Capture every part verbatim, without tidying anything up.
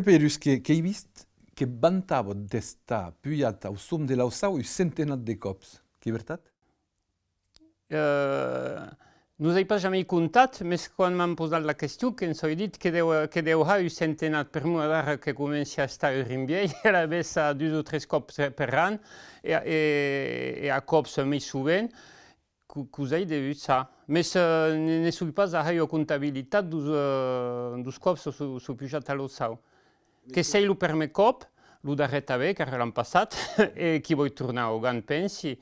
Pierus, que, qu'èi vist que vantava d'estar pujat au som de l'Aussau un centenat de còps. Qu'ei vertat? Eh, nos ai pas jamei comptat, mes quan m'an posat la question, que'm soi dit que deu, que deu har un centenat, per'mor adara que comenci a estar un rin vielh, e alavetz a dus o tres còps per an, e, e, e a còps mei sovent, qu'o, qu'os ai devut har. Mes, eh, ne, ne soi pas a har ua comptabilitat deus, eh, deus còps on soi, soi pujat a l'Aussau. Que sei lo permèr còp, lo darrèr tanben, qu'èra l'an passat, e qu'i voi tornar augan, pensi.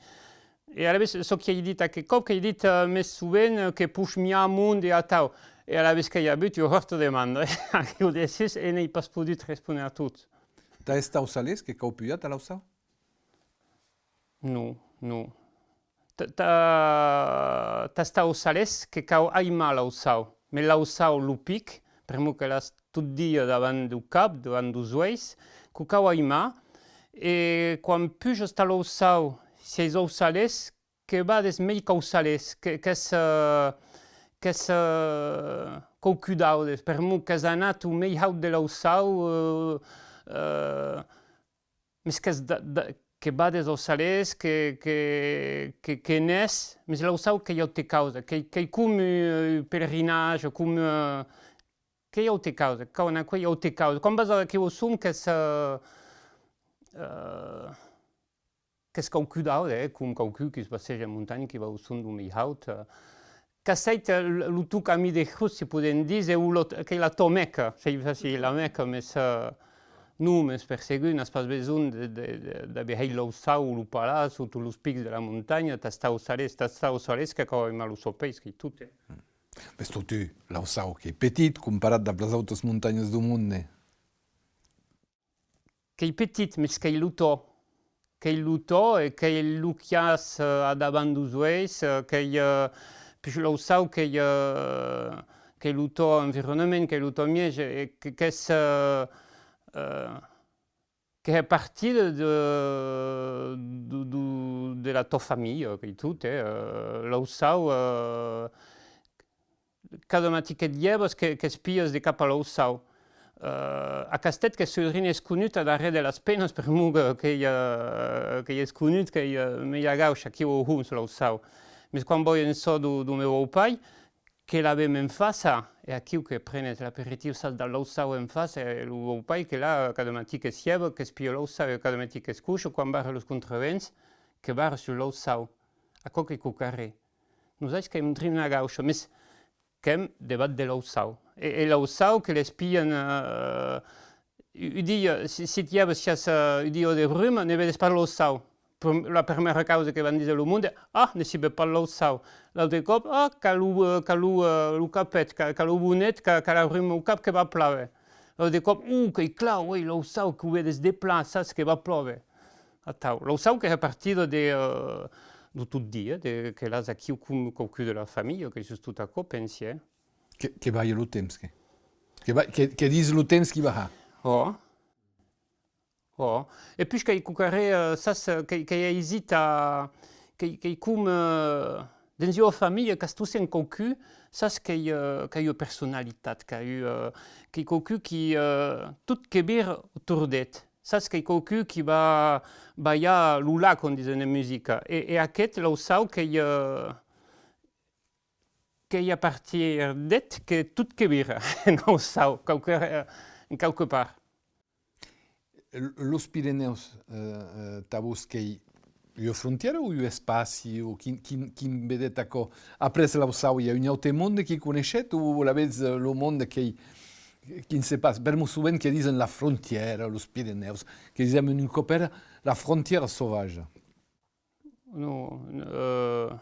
E alavetz, çò qu'èi dit aqueth còp, qu'èi dit, eh, mes sovent, eh, que poish miar monde e atau. E alavetz qu'èi avut ua hòrta de monde aquiu dessús e n'èi pas podut respóner a tots. Tà estar aussalés que cau pujar a l'Aussau? Non, non. Tà, tà, tà estar aussalés que cau aimar l'Aussau. Mes l'Aussau, lo pic, per'mor que l'as tot dia davant deu cap, davant deus uelhs, que'u cau aimar. E quan pujas tà l'Aussau, siás aussalés, que vades mei qu'aussalés, que, qu'ès, eh, qu'ès, eh, quauqu'un d'aute, per'mor qu'ès anat au mei haut de l'Aussau, eh, eh, mes qu'ès da, da, que vades aussalés, que, que, que, que n'ès, mes l'Aussau qu'ei auta causa, qu'ei, qu'ei com un, un pelerinatge, com, eh, qu'ei auta causa, cau anar, qu'ei auta causa. Quan vas aquiu au som, qu'ès, eh, eh, qu'ès quauqu'un d'aute, eh, com quauqu'un qui's passeja en montanha, qui va au som deu mei haut, eh, qu'as hèit, eh, lo, lo ton camin de crotz, se podem díser, o lo, qu'ei la tò Mèca, sei pas si la Mèca, mes, eh, non, mes per segur, n'as pas besonh de, de, de, d'aver hèit l'Aussau o lo Palàs o tots los pics de la montanha, tà estar aussalés, tà estar aussalés, que cau aimar lo sò país, qu'ei tot, eh. Mes totun, l'Aussau, qu'ei petit comparat dab las autas montanhas deu monde. Qu'ei petit, mes qu'ei lo tò. Qu'ei lo tò e qu'ei lo qui as, eh, a davant deus uelhs, eh, qu'ei, eh, puish l'Aussau, qu'ei, eh, qu'ei lo tò environament, qu'ei lo tò mièg, e que, qu'ès, eh, eh, que hè partida de, de, de, de la tò familha, qu'ei tot, eh, eh, l'Aussau, eh, cada matin que't lhèvas, que, qu'espias de cap a l'Aussau. Eh, a Castèth que soi drin esconut a darrèr de las penas, per'mor que, qu'ei, eh, qu'ei esconut, qu'ei, eh, mei a gaucha, aquiu au hons, l'Aussau. Mes quan voi en çò deu, deu meu baupair, que l'avem en faça, e aquiu que prenes l'aperitiu, sas, dab l'Aussau en faça, e lo baupair que l'a, cada matin que's lhèva, qu'espia l'Aussau, e cada matin que's cocha, quan barra los contravents, que barra sus l'Aussau. Aquò qu'ei quauquarren. Nosauts qu'èm drin a gaucha, mes qu'èm devath de l'Aussau. E, e l'Aussau que l'espian, eh, un dia, si, si te lhèvas, si as, eh, un dia de bruma, ne vedes pas l'Aussau. Pr-, la permèra causa que van díser lo monde, ah, ne s'i ved pas l'Aussau. L'aute còp, ah, qu'a lo, eh, qu'a lo, eh, lo capèth, qu'a, qu'a lo bonet, qu'a, qu'a la bruma au cap que va plàver. L'aute còp, uh, qu'ei clar, uei, l'Aussau, que'u vedes de plan, sas que va plàver. Atau, l'Aussau que hè partida de, eh, de tot dia, de, que l'as aquiu com quauqu'un de la familha, qu'ei sustot aquò, pensi, eh. Que, que balha lo temps, que, que ba-, que, que dis lo temps qui baha. Ò. Ò. E puish qu'ei quauquarren, eh, sas, eh, qu'ei, qu'ei aisit a, qu'ei, qu'ei com, eh, dens ua familha qu'as tostemps quauqu'un, sas, qu'ei, eh, qu'a ua personalitat, qu'a ua, eh, qu'ei quauqu'un qui, eh, tot que vira autorn d'eth. Sas, qu'ei quauqu'un qui va balhar lo lach, com disen en musica. E, e aqueth, l'Aussau, qu'ei, eh, qu'ei a partir d'eth que tot que vira, en Aussau, quauque, eh, en quauque part. L-, los Pirenèus, eh, eh, tà vos qu'ei ua frontièra o un espaci, o quin, quin, quin vedetz aquò? Après l'Aussau, i a un aute monde qui coneishetz, o alavetz, eh, lo monde qu'ei, quin se passa? Per'mor sovent que disen la frontièra, los Pirenèus, que disèm un còp èra la frontièra sauvaja. Non, eh,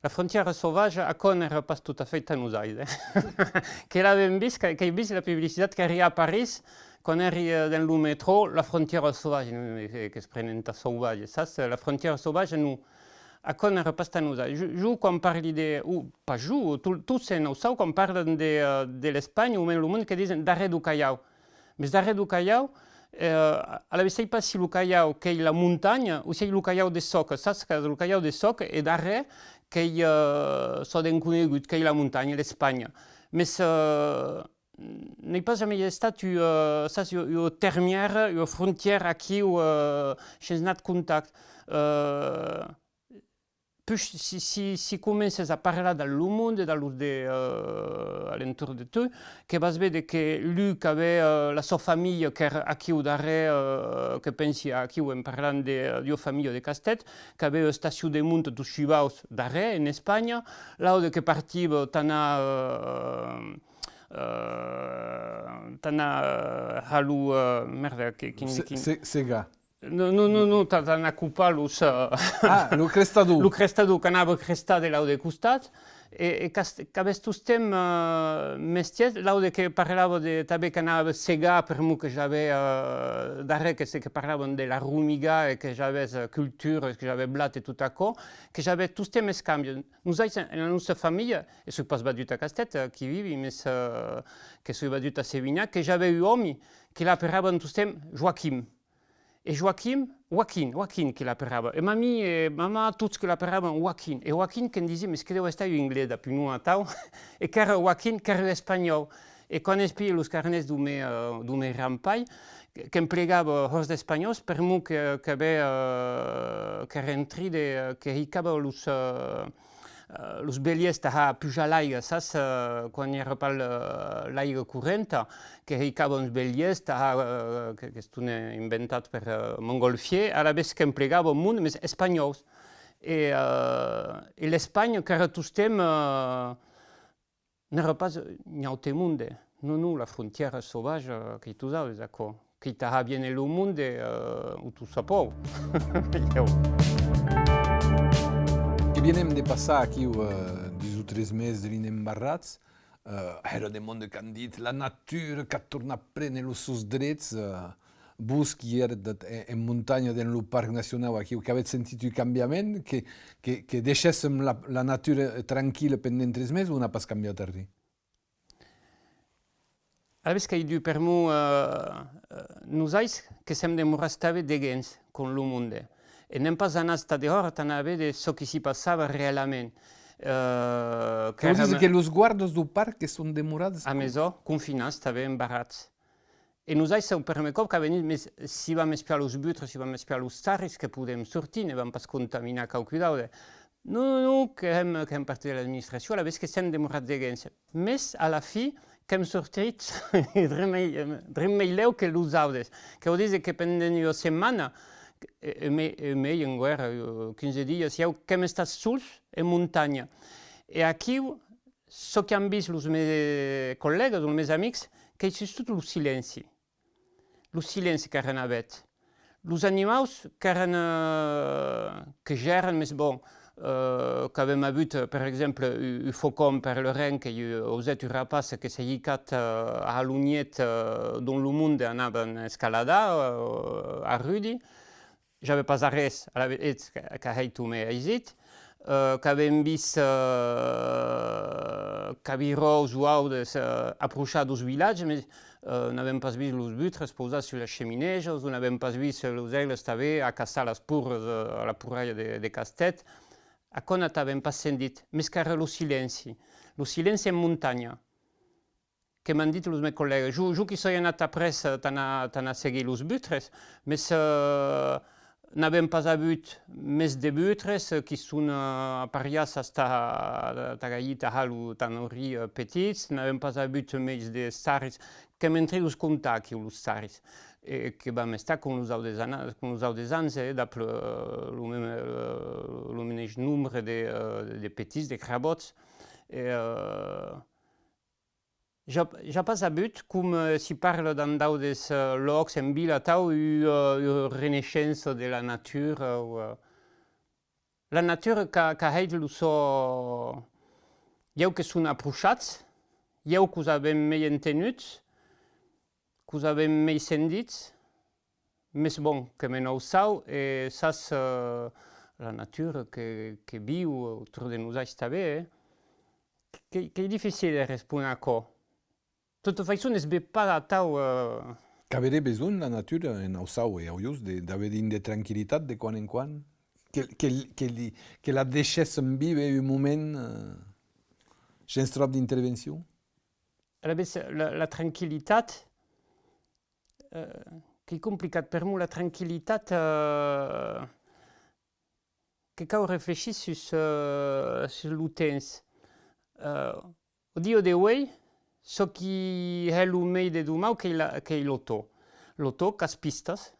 la frontièra sauvaja, aquò n'èra pas tot a fèit tà nosauts, eh. Que l'avem vist, que, qu'èi vist la publicitat qu'èri a París, quan èri, eh, dens lo metrò, la frontièra sauvaja, non, eh, que's prenen tà sauvatges, sas? La frontièra sauvaja, non, aquò n'èra pas tà nosauts. Jo, jo, quan parli de, o pas jo, to-, tots en Aussau, quan parlan de, eh, de l'Espanha, o mèmes lo monde que disen darrèr deu Calhau. Mes darrèr deu Calhau, eh, alavetz, sèi pas si lo Calhau qu'ei la montanha o s'ei lo Calhau de Sòca. Sas que lo Calhau de Sòca e darrèr qu'ei, eh, çò d'enconegut, qu'ei la montanha, l'Espanha. Mes, eh, n'ei pas jamei estat ua, sas, ua, ua termièra, ua frontièra aquiu, eh, shens nat contact. Eh, puish, si, si, si comences a parlar dab lo monde, dab los de, eh, a l'entorn de tu, que vas véder que lu qu'avè, eh, la sua familha qu'èra aquiu darrèr, eh, que pensi aquiu en parlant de, d'ua familha de Castèth, qu'avè ua estacion de monta dus shivaus darrèr, en Espanha, l'aude que partiva tà anar, eh, eh, tà anar, eh, har lo, eh, merda, que, quin, Se-, quin se-, segar. Non, non, non, non, tà, tà anar copar los, eh, Ah, lo crestador. Lo crestador, qu'anava crestar de l'aude costat, e, e qu'as-, qu'avès tostemps, eh, mestièrs, l'aude que parlava de, tanben qu'anava segar, per'mor que j'avè, eh, darrèr que se que parlavan de la romiga e que j'avès, eh, cultura, que j'avè blat e tot aquò, que j'avè tostemps escambi. Nosauts, en la nosta familha, e soi pas vadut a Castèth, eh, qui vivi, mes, eh, que soi vadut a Sevinhac, que j'avè un òmi que l'aperavan tostemps Joaquim. E Joaquim, Joaquin, Joaquin que l'aperava. E mamí e mamà, tots que l'aperavan Joaquin. E Joaquin que'm disiá, mes que deu estar un inglés dab un nom atau, e qu'èra Joaquin, qu'èra espanhòu. E quan espiè los carnets deu me, eh, deu me gran-pair, que, qu'emplegava hòrt d'espanhòus, per'mor que, qu'avè, eh, qu'èra en trin de, eh, que hicava los, eh, eh, los belièrs tà har pujar l'aiga, sas, eh, quan i èra pas l-, l'aiga correnta, que hicava uns belièrs tà har, eh, que, qu'estón inventats per, eh, Montgolfier, alavetz qu'emplegava un monde, mes espanhòus. E, eh, e l'Espanha, qu'èra tostemps, eh, n'èra pas un aute monde. Non, non, la frontièra sauvatja, qu'ei tosaudes, aquò. Qu'ei tà har viéner lo monde, eh, ont tot s'apòu. Ieu. Que vienem de passar aquiu, eh, dus o tres mes de l'inembarrats. Eh, hèra de monde qu'an dit, la natura qu'a tornat préner los sons drets, eh, vos qui èretz en, en montanha dens lo Parc Nacionau aquiu, qu'avètz sentit un cambiament, que, que, que deishèssem la, la natura tranquilla pendent tres mes o n'a pas cambiat arren? Alavetz qu'ei dur per'mor, eh, eh, nosauts que sèm demorats tanben deguens com lo monde. E n'èm pas anats tà dehòra tà anar véder çò qui s'i passava realament. Eh, Vòu díser que los guardas deu parc que son demorats a mesor, confinats, tanben embarrats. E nosauts, au prumèr còp qu'avèm dit, mes si vam espiar los butres, si vam espiar los sarris, que podem sortir, ne vam pas contaminar quauqu'un d'aute. Non, non, non, que hèm, que hèm partit de l'administracion, alavetz que sèm demorats deguens. Mes, a la fin, qu'èm sortits drin mei, drin meilèu que los autes. Que vòu díser que pendent ua setmana, e, e mei, e mei enguèra, eh, quinze dias, ieu qu'èm estats sols en montanha. E aquiu, çò qu'an vist los mes collègas, los mes amics, qu'ei sustot lo silenci. Lo silenci qu'èra navèth. Los animaus qu'èran, eh, que gèran, mes bon, eh, qu'avèm avut, per exemple, un, un faucon per le ren, qu'ei un ausèth, un rapaç que s'ei hicat, eh, a l'onhet, eh, dont lo monde anavan escaladar, eh, a rudi. J'avè pas arrés, alavetz qu'a, qu'a hèit tot mei aisit. Eh, qu'avèm vist, eh, cabiròus o audes, eh, aprochar deus vilatges, mes, eh, n'avèm pas vist los butres pausats sus las cheminejas, o n'avèm pas vist los aigles tanben a caçar las porras, eh, a la porralha de, de Castèth. Aquò n'avèm pas sentit, mes qu'èra lo silenci. Lo silenci en montanha. Que m'an dit los mes collègas. Jo, jo qui soi anat après, eh, tà anar, tà anar seguir los butres, mes, eh, n'avèm pas avut mes de butres, eh, qui son, eh, apariats tà, tà galhir, tà har lo, tà naurir, eh, petits, n'avèm pas avut mes de sarris, qu'èm en trin deus comptar aquiu los sarris, e que vam estar com los audes ana-, com los audes ans, eh, dab lo, lo meme, eh, lo meneish nombre de, eh, de petits, de crabòts, e, eh, J'a, j'a pas avut, com, eh, s'i parla dens d'audes, eh, lòcs, en vila, atau, ua, eh, ua renaishença de la natura, o, eh, la natura qu'a, qu'a hèit lo sò, ieu que son aprochats, ieu que'us avèm mei entenuts, que'us avèm mei sentits, mes bon, qu'èm en Aussau e sas, eh, la natura que, que viu autorn de nosauts tanben, eh. Qu'ei, qu'ei dificil de respóner a aquò. Tota faiçon, es be pas atau, eh. Qu'averé besonh la natura en Aussau e aulhors de, d'aver drin de tranquillitat de quan en quan? Que, que, que li, que la deishèssem víver un moment, eh, shens tròp d'intervencion? Alavetz, la, la tranquillitat, eh, qu'ei complicat per mo, la tranquillitat, eh, que cau reflechir sus, eh, sus lo temps. Eh, au dia de uei, çò qui hè lo mei de domau qu'ei la, qu'ei l'autò. L'autò qu'as pistas,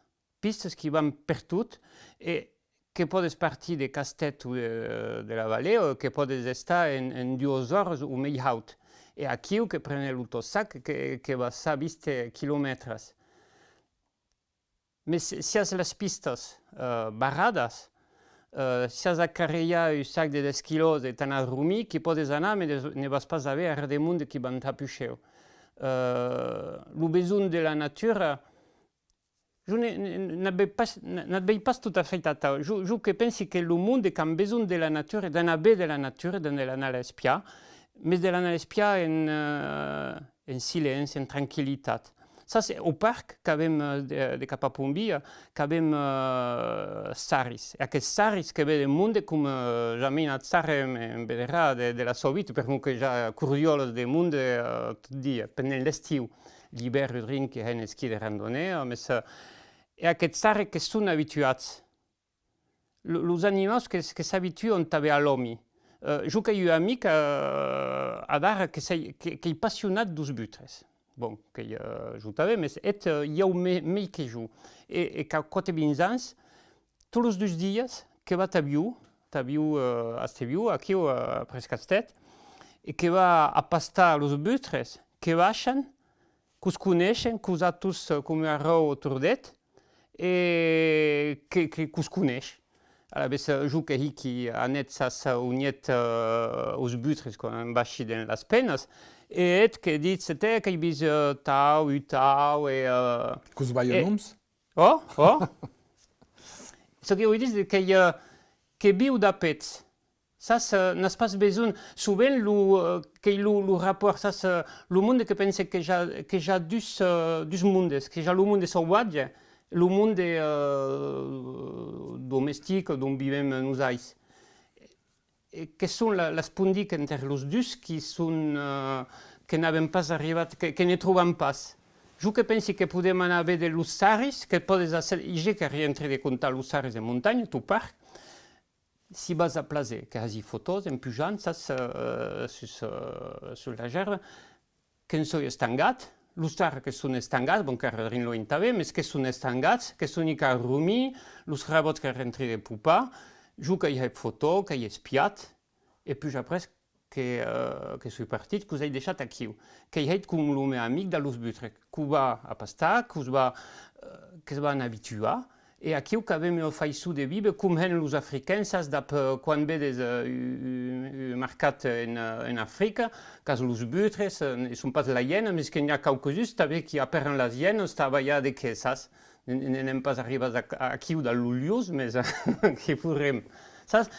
pistas qui van pertot e que pòdes partir de Castèth o de, de la Valea, o que pòdes estar en, en duas oras o mei haut. E aquiu que prenes lo tò sac, que, que vas a viste quilomètres. Mes si as las pistas, eh, barradas, eh, si as a carrejar un sac de dètz quilòs e t'anar dromir, qu'i pòdes anar, mes ne, ne vas pas aver arré de monde qui van tà pushèu. Eh, lo besonh de la natura, jo ne, ne, n'ac vei pas, n'ac vei pas tot a fèit atau. Jo, jo que pensi que lo monde qu'an besonh de la natura, d'anar véder la natura, de l'anar l'espiar, mes de l'anar l'espiar en, eh, en silenci, en tranquillitat. Sas, au parc qu'avem, eh, de, de cap a Pombia, qu'avem, eh, sarris. E aqueths sarris que veden monde com, eh, jamei anat sarre en, en vederà de, de la sua vita, per'mor que i a corriòlas de monde, eh, tot dia, pendent l'estiu. L'ivèrn, un drin que hèn esquí de randonea, mes, eh, e aqueths sarris que son abituats. Lo, los animaus que, que s'abituan tanben a l'òmi. Eh, jo qu'èi un amic, eh, adara que s'ei, que, qu'ei passionat deus butres. Bon, qu'ei, eh, jo tanben, mes eth, eh, i a me-, mei que jo. E, e qu'a quate-vints ans, tots los dus dias, que va tà Viu, tà Viu, eh, a Esteviu, aquiu, eh, après Castèth, e que va apastar los butres, que baishan, que'us coneishen, que'us a tots, eh, com un arròu ator d'eth, e que, que, que'us coneish. Alavetz, eh, jo que hiqui anet, sas, on èi, eh, os butres quan baishi dens las penas, e eth que ditz, tè, qu'èi vist, eh, tau, un tau, e, eh, Que'us balha e noms? Ò, ò. Çò que voi díser qu'ei, eh, que viu dab eths. Sas, eh, n'as pas besonh. Sovent lo, eh, qu'ei lo, lo rapòrt, sas, eh, lo monde que pense que i a, que i a dus, eh, dus mondes, que i a lo monde sauvatge, lo monde, eh, domestic, dont vivem nosais. E que son la, las pondic enter los dus qui son, eh, que n'avem pas arribat, que, que ne trobam pas. Jo que pensi que podem anar véder los sarris, que pòdes asser, i a que rientri de comptar los sarris en montanha, tot parc, si vas a plaser, que hasi fotòs en pujant, sas, eh, sus, eh, sus la gèrba, que'n soi estangat, los sarris que son estangats, bon, qu'èra drin luenh tanben, mes que son estangats, que son hicats a dromir, los crabòts que rientri de popar, jo qu'èi hèit fotò, qu'èi espiat, e puish après que, eh, que soi partit, que'us èi deishat aquiu. Qu'èi hèit com lo men amic dab los butres, que'us va apastar, que'us va, eh, que's van abituar, e aquiu qu'avem ua faiçon de víver com hèn los africans, sas, dab, eh, quan vedes, eh, un, un, un marcat en, eh, en Africa, qu'as los butres, eh, ne son pas las ienas, mes que n'i a quauques uns tanben qui apèran las ienas tà balhar de qué, sas? Ne, ne, n'èm pas arribats a, a, aquiu dab los luons, mes, eh, que poirem, sas?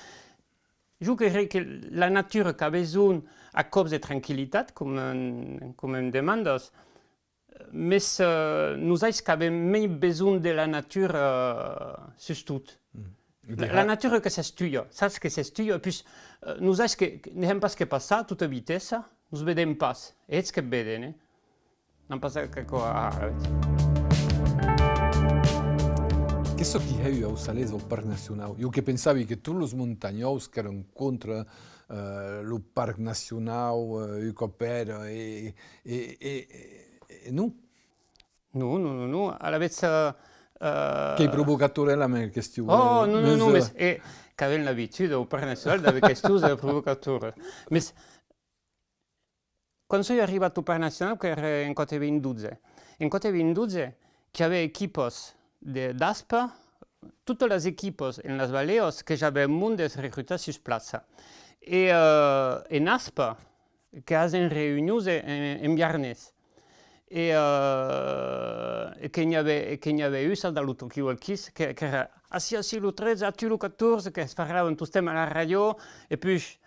Jo que crei que la natura qu'a besonh a còps de tranquillitat, com, eh, com em demandas, mes, eh, nosais qu'avem mei besonh de la natura, eh, sustot. La, la natura que s'estudia, sas, que s'estudia, e puish, eh, nosais que, que ne hèm pas que passar tota vitessa, nos vedem pas, e eths que veden, eh? N'an pas aquò a har, alavetz. Qu'ei çò qui hè ua aussalesa au Parc Nacionau? Jo que pensavi que tots los montanhòus qu'èran contra, eh, lo Parc Nacionau, eh, un còp èra, e, e, e, e, e non. Non, non, non, non. Alavetz, eh, eh, Qu'ei provocatora la mea question, ò, eh, non, non, mes, non, eh, mes, eh, qu'avem l'abituda au Parc Nacionau d'aver questions, eh, provocatoras. Mes, quan soi arribat au Parc Nacionau, qu'èra en quate-vints-dotze. En quate-vints-dotze, qu'i avè equipas de, d'Aspa, totas las equipas en las Valèas que i avè monde recrutat sus plaça. E, eh, en Aspa, que hasen reünions en, en, en biarnés. E, eh, e que n'i avè, e que n'i avè un, sas, dab lo talkie-walkies, que, qu'èra, ací, ací, lo tretze, ací, lo catorze, que's parlavan tostemps a la ràdio, e puish,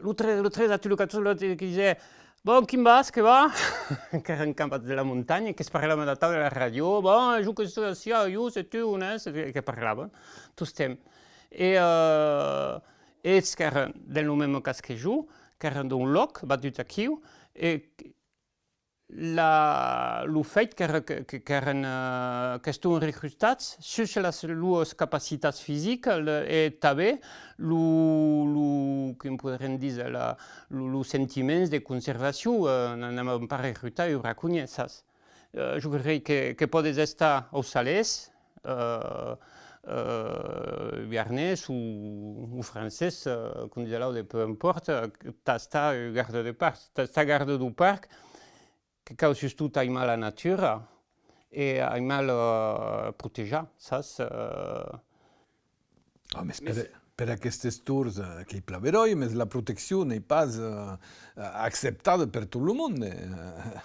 lo tretze, lo tretze, ací, lo catorze, l'aute que disè, bon, quin vas, que va? Qu'èran campats de la montanha, que's parlavan atau de la ràdio, bon, jo que soi ací, a jo, se tu, on es? E que parlavan tostemps. E, eh, eths qu'èran, dens lo mème cas que jo, qu'èran d'un lòc, batut aquiu, e La, lo fèit qu'èra, que, que, qu'èran, eh, qu'estón recrutats sus las, loas capacitats fisicas, le, e tanben lo, lo, quin podrem díser, la, lo, los sentiments de conservacion, eh, n-, n'anam pas recrutar un braconhièr, sas. Eh, jo crei que, que pòdes estar aussalés, eh, eh, biarnés o, o francés, eh, com dise l'autre, peu importe, eh, tà estar un garda de parc, tà estar garda deu parc, que cau sustot aimar la natura e aimar, eh, protejar, sas, eh. Ah, mes per, per aquestes torns, eh, qu'ei plan beròi, mes la proteccion n'ei pas, eh, acceptada per tot lo monde. Eh,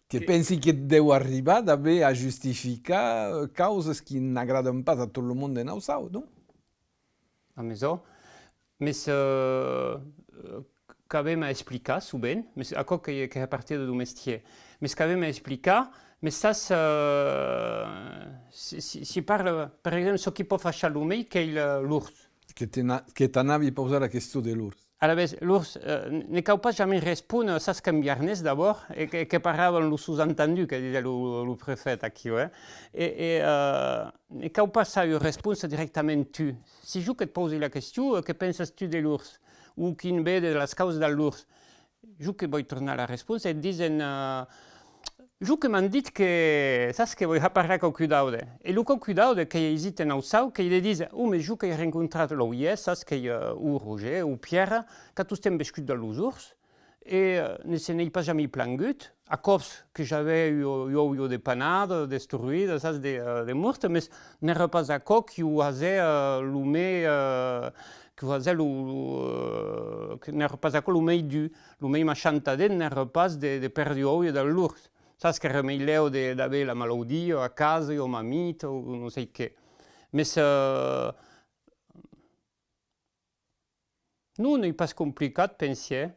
que pensi que deu arribar d'aver a justificar, eh, causas qui n'agradan pas a tot lo monde en Aussau, non? A mesor. Mes, eh, qu'avem a explicar sovent, mes aquò que, que hè partida deu mestièr, mes qu'avem a explicar, mes sas, eh, si, si, si parla, per exemple, çò qui pòt fachar lo mei qu'ei le, l'ors. Que te na-, que t'anavi pausar la question de l'ors. Alavetz, l'ors, eh, n-, ne cau pas jamei respóner, sas qu'en biarnés d'abòrd, e que, que parlavan lo sous-entendu, que disè lo, lo prefèt aquiu, eh? E, e, eh, ne cau pas saber respónser dirèctament tu. Si jo que't pausi la question, eh, que pensas tu de l'ors? O quin vedes las causas dab l'ors? Jo que voi tornar la responsa e disen, eh, jo que m'an dit que, sas, que voi har parlar quauqu'un d'aute. E lo quauqu'un d'aute qu'ei aisit en Aussau, qu'ei de díser, oh, mes jo qu'èi rencontrat l'Auier, sas, qu'ei, eh, o Roger, o Pierre, qu'a tostemps vescut dab los ors, e, eh, ne se n'ei pas jamei plangut. A còps que j'avè ua, ua auia de panada, destorruida, sas, de, eh, de mòrta, mes n'èra pas aquò qui'u hasè, eh, lo mei, eh, qui'u hasè lo, lo, eh, que n'èra pas aquò lo mei dur. Lo mei maishant a dents n'èra pas de, de pèrder ua auia dab l'ors. Sas qu'èra meilèu de, d'aver la malaudia a casa, o mamita, o non sei qué. Mes, eh, non, n'ei pas complicat, pensi, eh.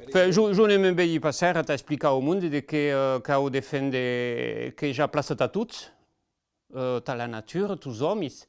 Enfin, jo, jo ne me vei pas hèra tà explicar au monde de que, eh, cau defénder que i a plaça tà tots. Eh, tà la natura, tàs òmis.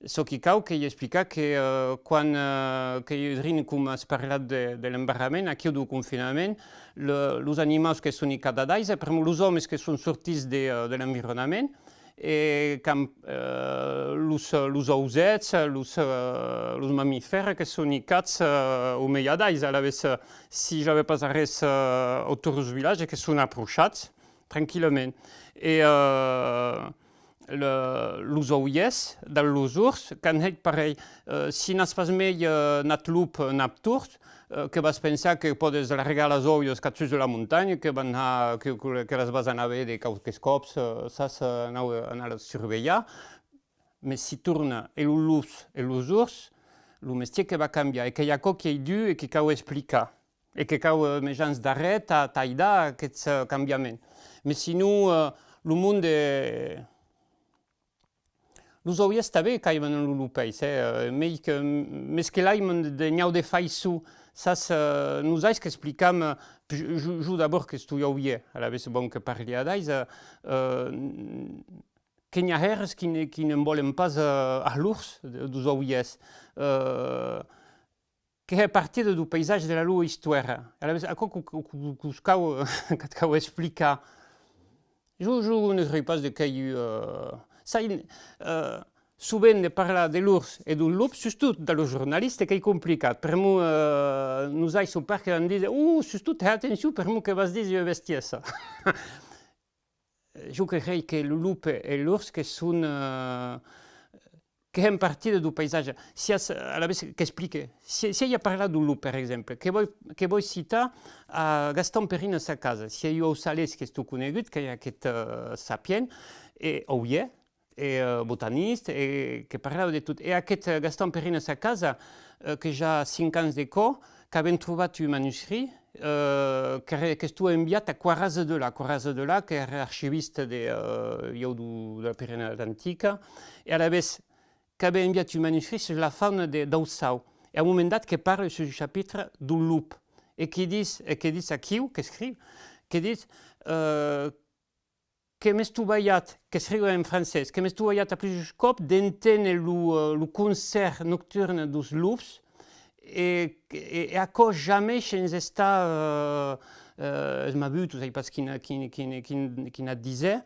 Çò qui cau qu'ei explicar que, eh, quan, eh, qu'ei drin, com as parlat de, de l'embarrament, aquiu deu confinament, le, los animaus que son hicats ad aise, pr'amor los òmes que son sortits de, eh, de l'environament, e qu'an, eh, los, los ausèths, los, eh, los mamifèrs que son hicats, eh, au mei ad aise. Alavetz, eh, si i avè pas arrés, eh, autorn deus vilatges, que son aprochats tranquillament. E, eh, le, los auièrs, dab los ors, qu'an hèit parelh. Eh, si n'as pas mei, eh, nat lop, eh, nat tors, eh, que vas pensar que pòdes largar las auias cap sus de la montanha, que van har, que, que, que las vas anar véder quauques còps, eh, sas, eh, anar, anar las survelhar. Mes si torna e los lops e los ors, lo mestièr que va cambiar, e qu'ei aquò qui ei dur e qui cau explicar. E que cau, eh, mejans darrèr tà, tà aidar aqueths, eh, cambiaments. Mes sinon, eh, lo monde, eh, los auièrs tanben qu'aiman lo lopèis, eh, eh, mei que, mes que l'aiman de, de, n'i a de faiçon, sas, eh, nosais qu'explicam, eh, jo, jo, jo d'abòrd qu'estoi auièr, alavetz bon que parli ad aise, eh, eh, que n'i a hèras qui ne, qui ne'n vòlen pas, eh, a l'ors de, deus auièrs. Eh, que hè partida deu paisatge, de la loa istoèra. Alavetz, aquò que, que, que, que'us cau, qu'at cau explicar. Jo, jo ne crei pas de qu'ei, eh, sai, eh, sovent de parlar de l'ors e deu lop, sustot dab los jornalistes, qu'ei complicat. Pr'amor, eh, nosais au parc vam díser, oh, sustot, hè atencion, pr'amor que vas díser ua bestiesa. Jo que crei que lo lop e l'ors que son, eh, que hèn partida deu paisatge. Si as, alavetz qu'explique, si, si èi a parlar deu lop, per exemple, que voi, que voi citar a Gaston Perrin a sa casa, si ei un aussalés qu'estó conegut, qu'ei aqueth, eh, sapient, e auièr, e, eh, botanista, e que parlava de tot. E aqueth, eh, Gaston Perrin a sa casa, eh, que i a cinc ans de cò, qu'avèn trobat un manuscrit, eh, qu'èra, qu'estó enviat a Coarraze Delà. Coarraze Delà, qu'èra archivista de, eh, ieu deu, de la Pirenèa Atlantica, e alavetz qu'avè enviat un manuscrit sus la fauna de, d'Aussau. E a un moment dat que parla sus un chapitre deu lop. E que ditz, e que ditz aquiu, qu'escriu, que ditz, eh, que m'estó balhat, qu'escriu en francés, que m'estó balhat a plusurs còps d'enténer lo, eh, lo concèrt nocturne deus lops, e, e, e aquò jamai sens estar, eh, eh, esmavut, o sai pas quin, quin, quin, quin, quin at díser.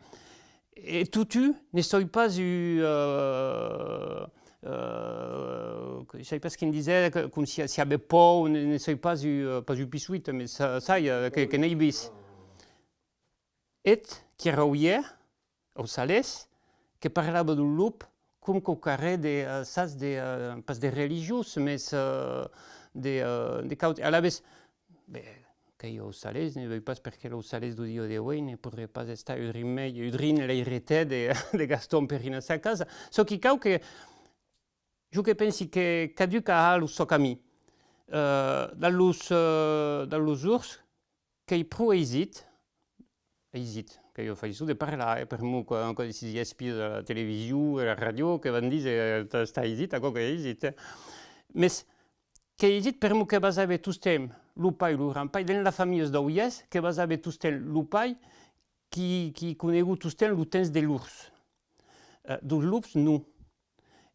E totun, ne soi pas un, eh, eh, que, sai pas quin díser, que, com si, si avè paur, ne, ne soi pas un, eh, pas un pissuit, mes sa-, sai, eh, que, que n'ai vist. Eth qui èra aulhèr, Aussalés, que parlava deu lop com quauquarren de, eh, sas, de, eh, pas de religiós, mes, eh, de, eh, de caut-, alavetz, ben, qu'ei Aussalés, ne vei pas perqué l'Aussalés deu dia de uei ne podriá pas estar un drin mei, un drin l'airetèr de, de Gaston Perrin a sa casa. Çò qui cau que, jo que pensi que cadun a lo sò camin. Eh, dab los, eh, dab los ors, qu'ei pro aisit, aisit, qu'ei faiçon de parlar, eh, per'mor, quan, quan si espia de la television e la ràdio, que van díser, eh, tà, tà aisit, aquò qu'ei aisit, eh. Mes qu'ei aisit per'mor que vas aver tostemps lo pair, lo grand-pair, dens las familhas d'aulhèrs, que vas aver tostemps lo pair qui, qui coneguec tostemps lo temps de l'ors. Eh, deus lops, non.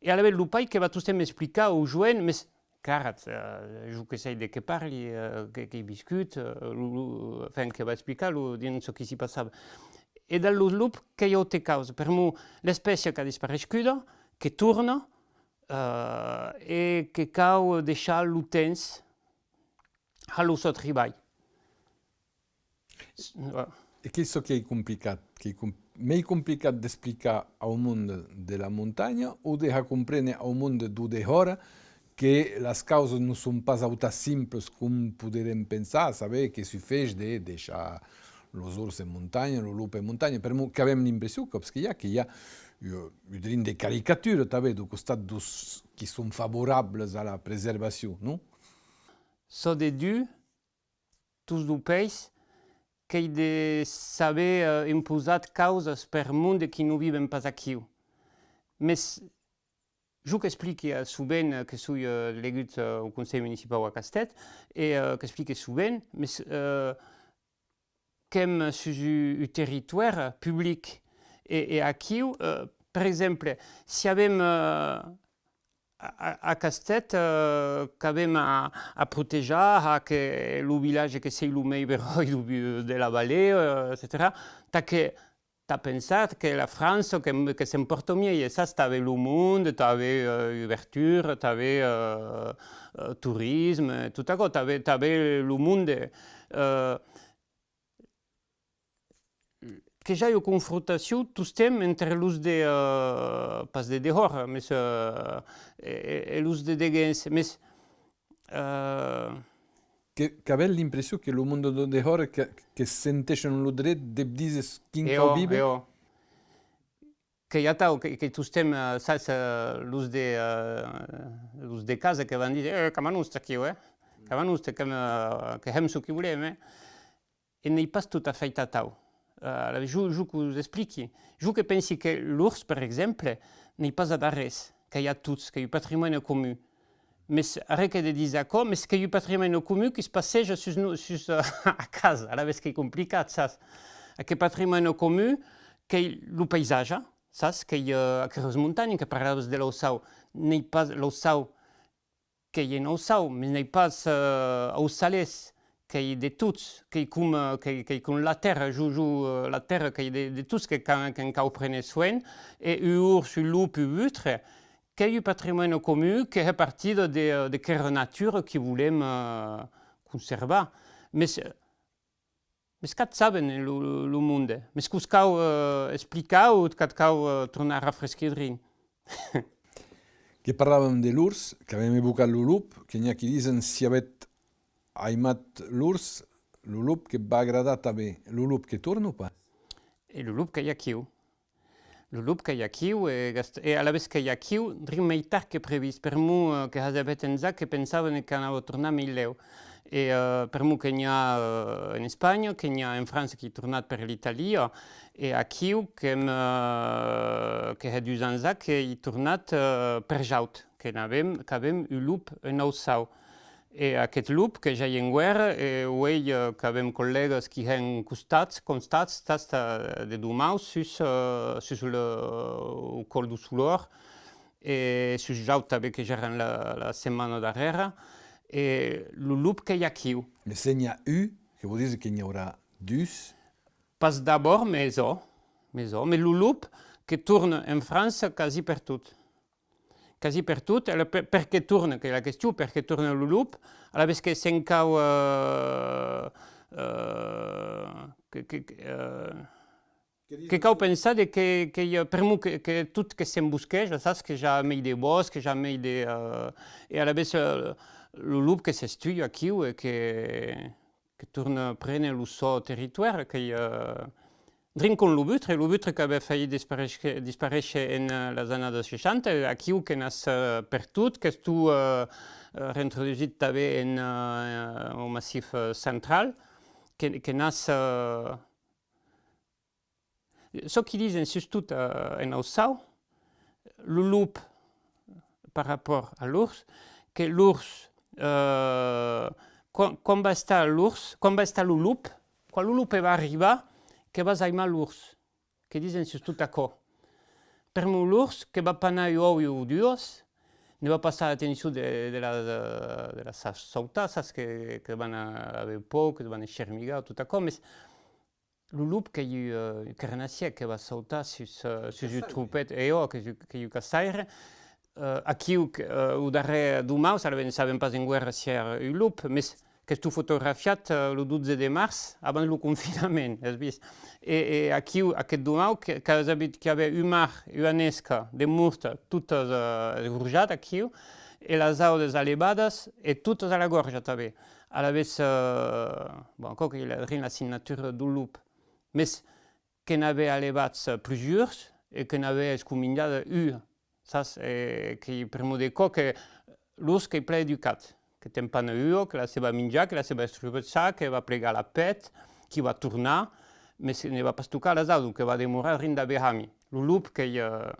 E alavetz lo pair que va tostemps explicar au joen, mes carat, eh, jo que sai de qué parli, eh, que, qu'èi viscut, eh, lo, lo, enfin, que va explicar lo, dins çò qui s'i passava. E dab lo lop qu'ei auta causa, per'mor l'espècia qu'a disparescuda, que torna, eh, e que cau deishar lo temps har lo sò tribalh. S-, voilà. E qu'ei çò qu'ei complicat, qu'ei com-, mei complicat d'explicar au monde de la montanha o de har compréner au monde deu dehòra que las causas non son pas autan simplas com poderem pensar, saber que sufeish de deishar los ors en montanha, lo lop en montanha, per'mor qu'avem l'impression, còps que i a, que i a, eh, un drin de caricatura tanben deu costat deus qui son favorables a la preservacion, non? Çò de dur, deu país, qu'ei de saber, eh, impausar causas per monde qui non viven pas aquiu. Mes jo qu'expliqui, eh, sovent, eh, que soi, eh, elegut, eh, au Conselh Municipau a Castèth, e, eh, qu'expliqui sovent, mes, eh, qu'èm sus un, un territòri public, e, e aquiu, eh, per exemple, si avem, eh, a, a, a Castèth, eh, qu'avem a, a protejar, a que lo vilatge que sei lo mei beròi deu vi-, de la vallée, eh, etcetèra, tà que, tà pensar que la França que, que s'empòrta mielhs, e sas, tà aver lo monde, tà aver, eh, ubertura, tà aver, eh, eh, torisme, tot aquò, tà aver, tà aver lo monde, eh, que i a ua confrontacion tostemps entre los de, eh, pas de dehòra, mes, eh, e, e, e los de deguens, mes, eh, que, qu'avètz l'impression que lo monde de dehòra que, que senteishen lo dret de díser quin cau víver? Ò, ò. Qu'ei atau, que, qu'ei tostemps, eh, sas, eh, los de, eh, los de casa que van díser, eh, qu'èm a noste aquiu, eh? Qu'èm a noste, qu'èm, eh, que hèm çò qui volem, eh? E n'ei pas tot a fèit atau. Eh, jo, jo qu'us expliqui. Jo que pensi que l'ors, per exemple, n'ei pas ad arrés, qu'ei a tots, qu'ei un patrimòni comun. Mes arren que de díser aquò, mes qu'ei un patrimòni comun qui's passeja sus, no-, sus, eh, a casa, alavetz qu'ei complicat, sas? Aqueth patrimòni comun qu'ei lo paisatge, sas? Qu'ei, eh, aqueras montanhas que parlavas de l'Aussau, n'ei pas l'Aussau, qu'ei en Aussau, mes n'ei pas, eh, aussalés, qu'ei de tots, qu'ei com, eh, qu'ei, qu'ei com la tèrra, jo, jo, eh, la tèrra qu'ei de, de tots, que ca-, que'n cau préner soen, e un ors, un lop, un butre, qu'ei un patrimòni comun, que hè partida de, eh, de quera natura qui volem, eh, conservar. Mes, eh, Mes qu'at saben lo, lo monde, mes que'us cau, eh, explicar o qu'at cau, eh, tornar rafresquir drin. Que parlàvem de l'ors, qu'avem evocat lo lop, que n'i a qui disen, si avètz aimat l'ors, lo lop que va agradar tanben. Lo lop que torna o pas? E lo lop qu'ei aquiu. Lo lop qu'ei aquiu, e gast-, e alavetz qu'ei aquiu drin mei tard que previst, per'mor, eh, que hasèva hèt ensaja que pensavan qu'anava tornar mei lèu. E, eh, per'mor que n'i a, eh, en Espanha, que n'i a en França, qu'ei tornat per l'Itàlia, e aquiu qu'èm, eh, que hè dus ans a qu'ei tornat, eh, per Jaut, que n'avem, qu'avem un lop en Aussau. E aqueth lop que ja ei en guèrra, e uei, eh, qu'avem collègas qui hèn constats, constats, tasta de domaus sus, eh, sus le, lo còl deu Solòr, e sus Jaut tanben que gèran la, la setmana darrèra, E lo lop qu'ei aquiu. Mes se n'i a un, que vòu díser que n'i aurà dus? Pas d'abòrd, mes ò, mes ò. Mes lo lop que torna en França quasi pertot. Quasi pertot. Perqué torna, qu'ei la question, perqué torna lo lop? Alavetz que se'n cau, eh, eh, que, que, eh, Que cau pensar de que, que i a, pr'amor que, que tot que s'embosqueja, sas, que i a mei de bòsc, que i a mei de, eh, e alavetz, eh, lo lop que s'estuja aquiu e que, que torna préner lo sò territòri, qu'ei, eh, drin com lo butre, lo butre qu'avè fait disparéisher, disparéisher en, eh, las annadas seishanta, e aquiu que nas, eh, pertot, qu'estó, eh, eh, reintrodusit tanben en, eh, au massif, eh, central, que, que nas, eh, Çò qui disen sustot, eh, en Aussau, lo lop par rapòrt a l'ors, que l'ors, eh, quan, quan va estar l'ors, quan va estar lo lop, quan lo lop va arribar, que vas aimar l'ors, que disen sustot aquò. Pr'amor l'ors que va panar un òu o duas, ne va pas har atencion de, de la, de, de la sa-, sautar, sas que, que van a, aver paur, que van eschermigar, tot aquò, mes Lo lop qu'ei un, eh, un carnassièr que va sautar sus, eh, sus un tropèth, e ò, qu'ei, qu'ei un caçaire. Eh, aquiu, eh, au darrèr domaus, alavetz ne sabem pas enqüèra si èra un lop, mes qu'estó fotografiat, eh, lo dotze de març, abans lo confinament, as vist? E, e aquiu, aqueth domau, que, qu'as avut, qu'i avè un mar, ua nesca de morta, totas, eh, esgorjat aquiu, e las audas alevadas, e totas a la gòrja tanben. Alavetz, eh, bon, aquò qu'ei la, drin la signatura deu lop. Mes que n'avè alevats, eh, plusiors e que n'avè escominjada ua, sas? E qu'ei pr'amor de quò que l'ors qu'ei plan educat, que te'n pana ua, que la se va minjar, que la se va estrupeçar, que va plegar la pèth, qu'i va tornar, mes ne va pas tocar las audas, que va demorar drin dab eth hami. Lo lop qu'ei, eh,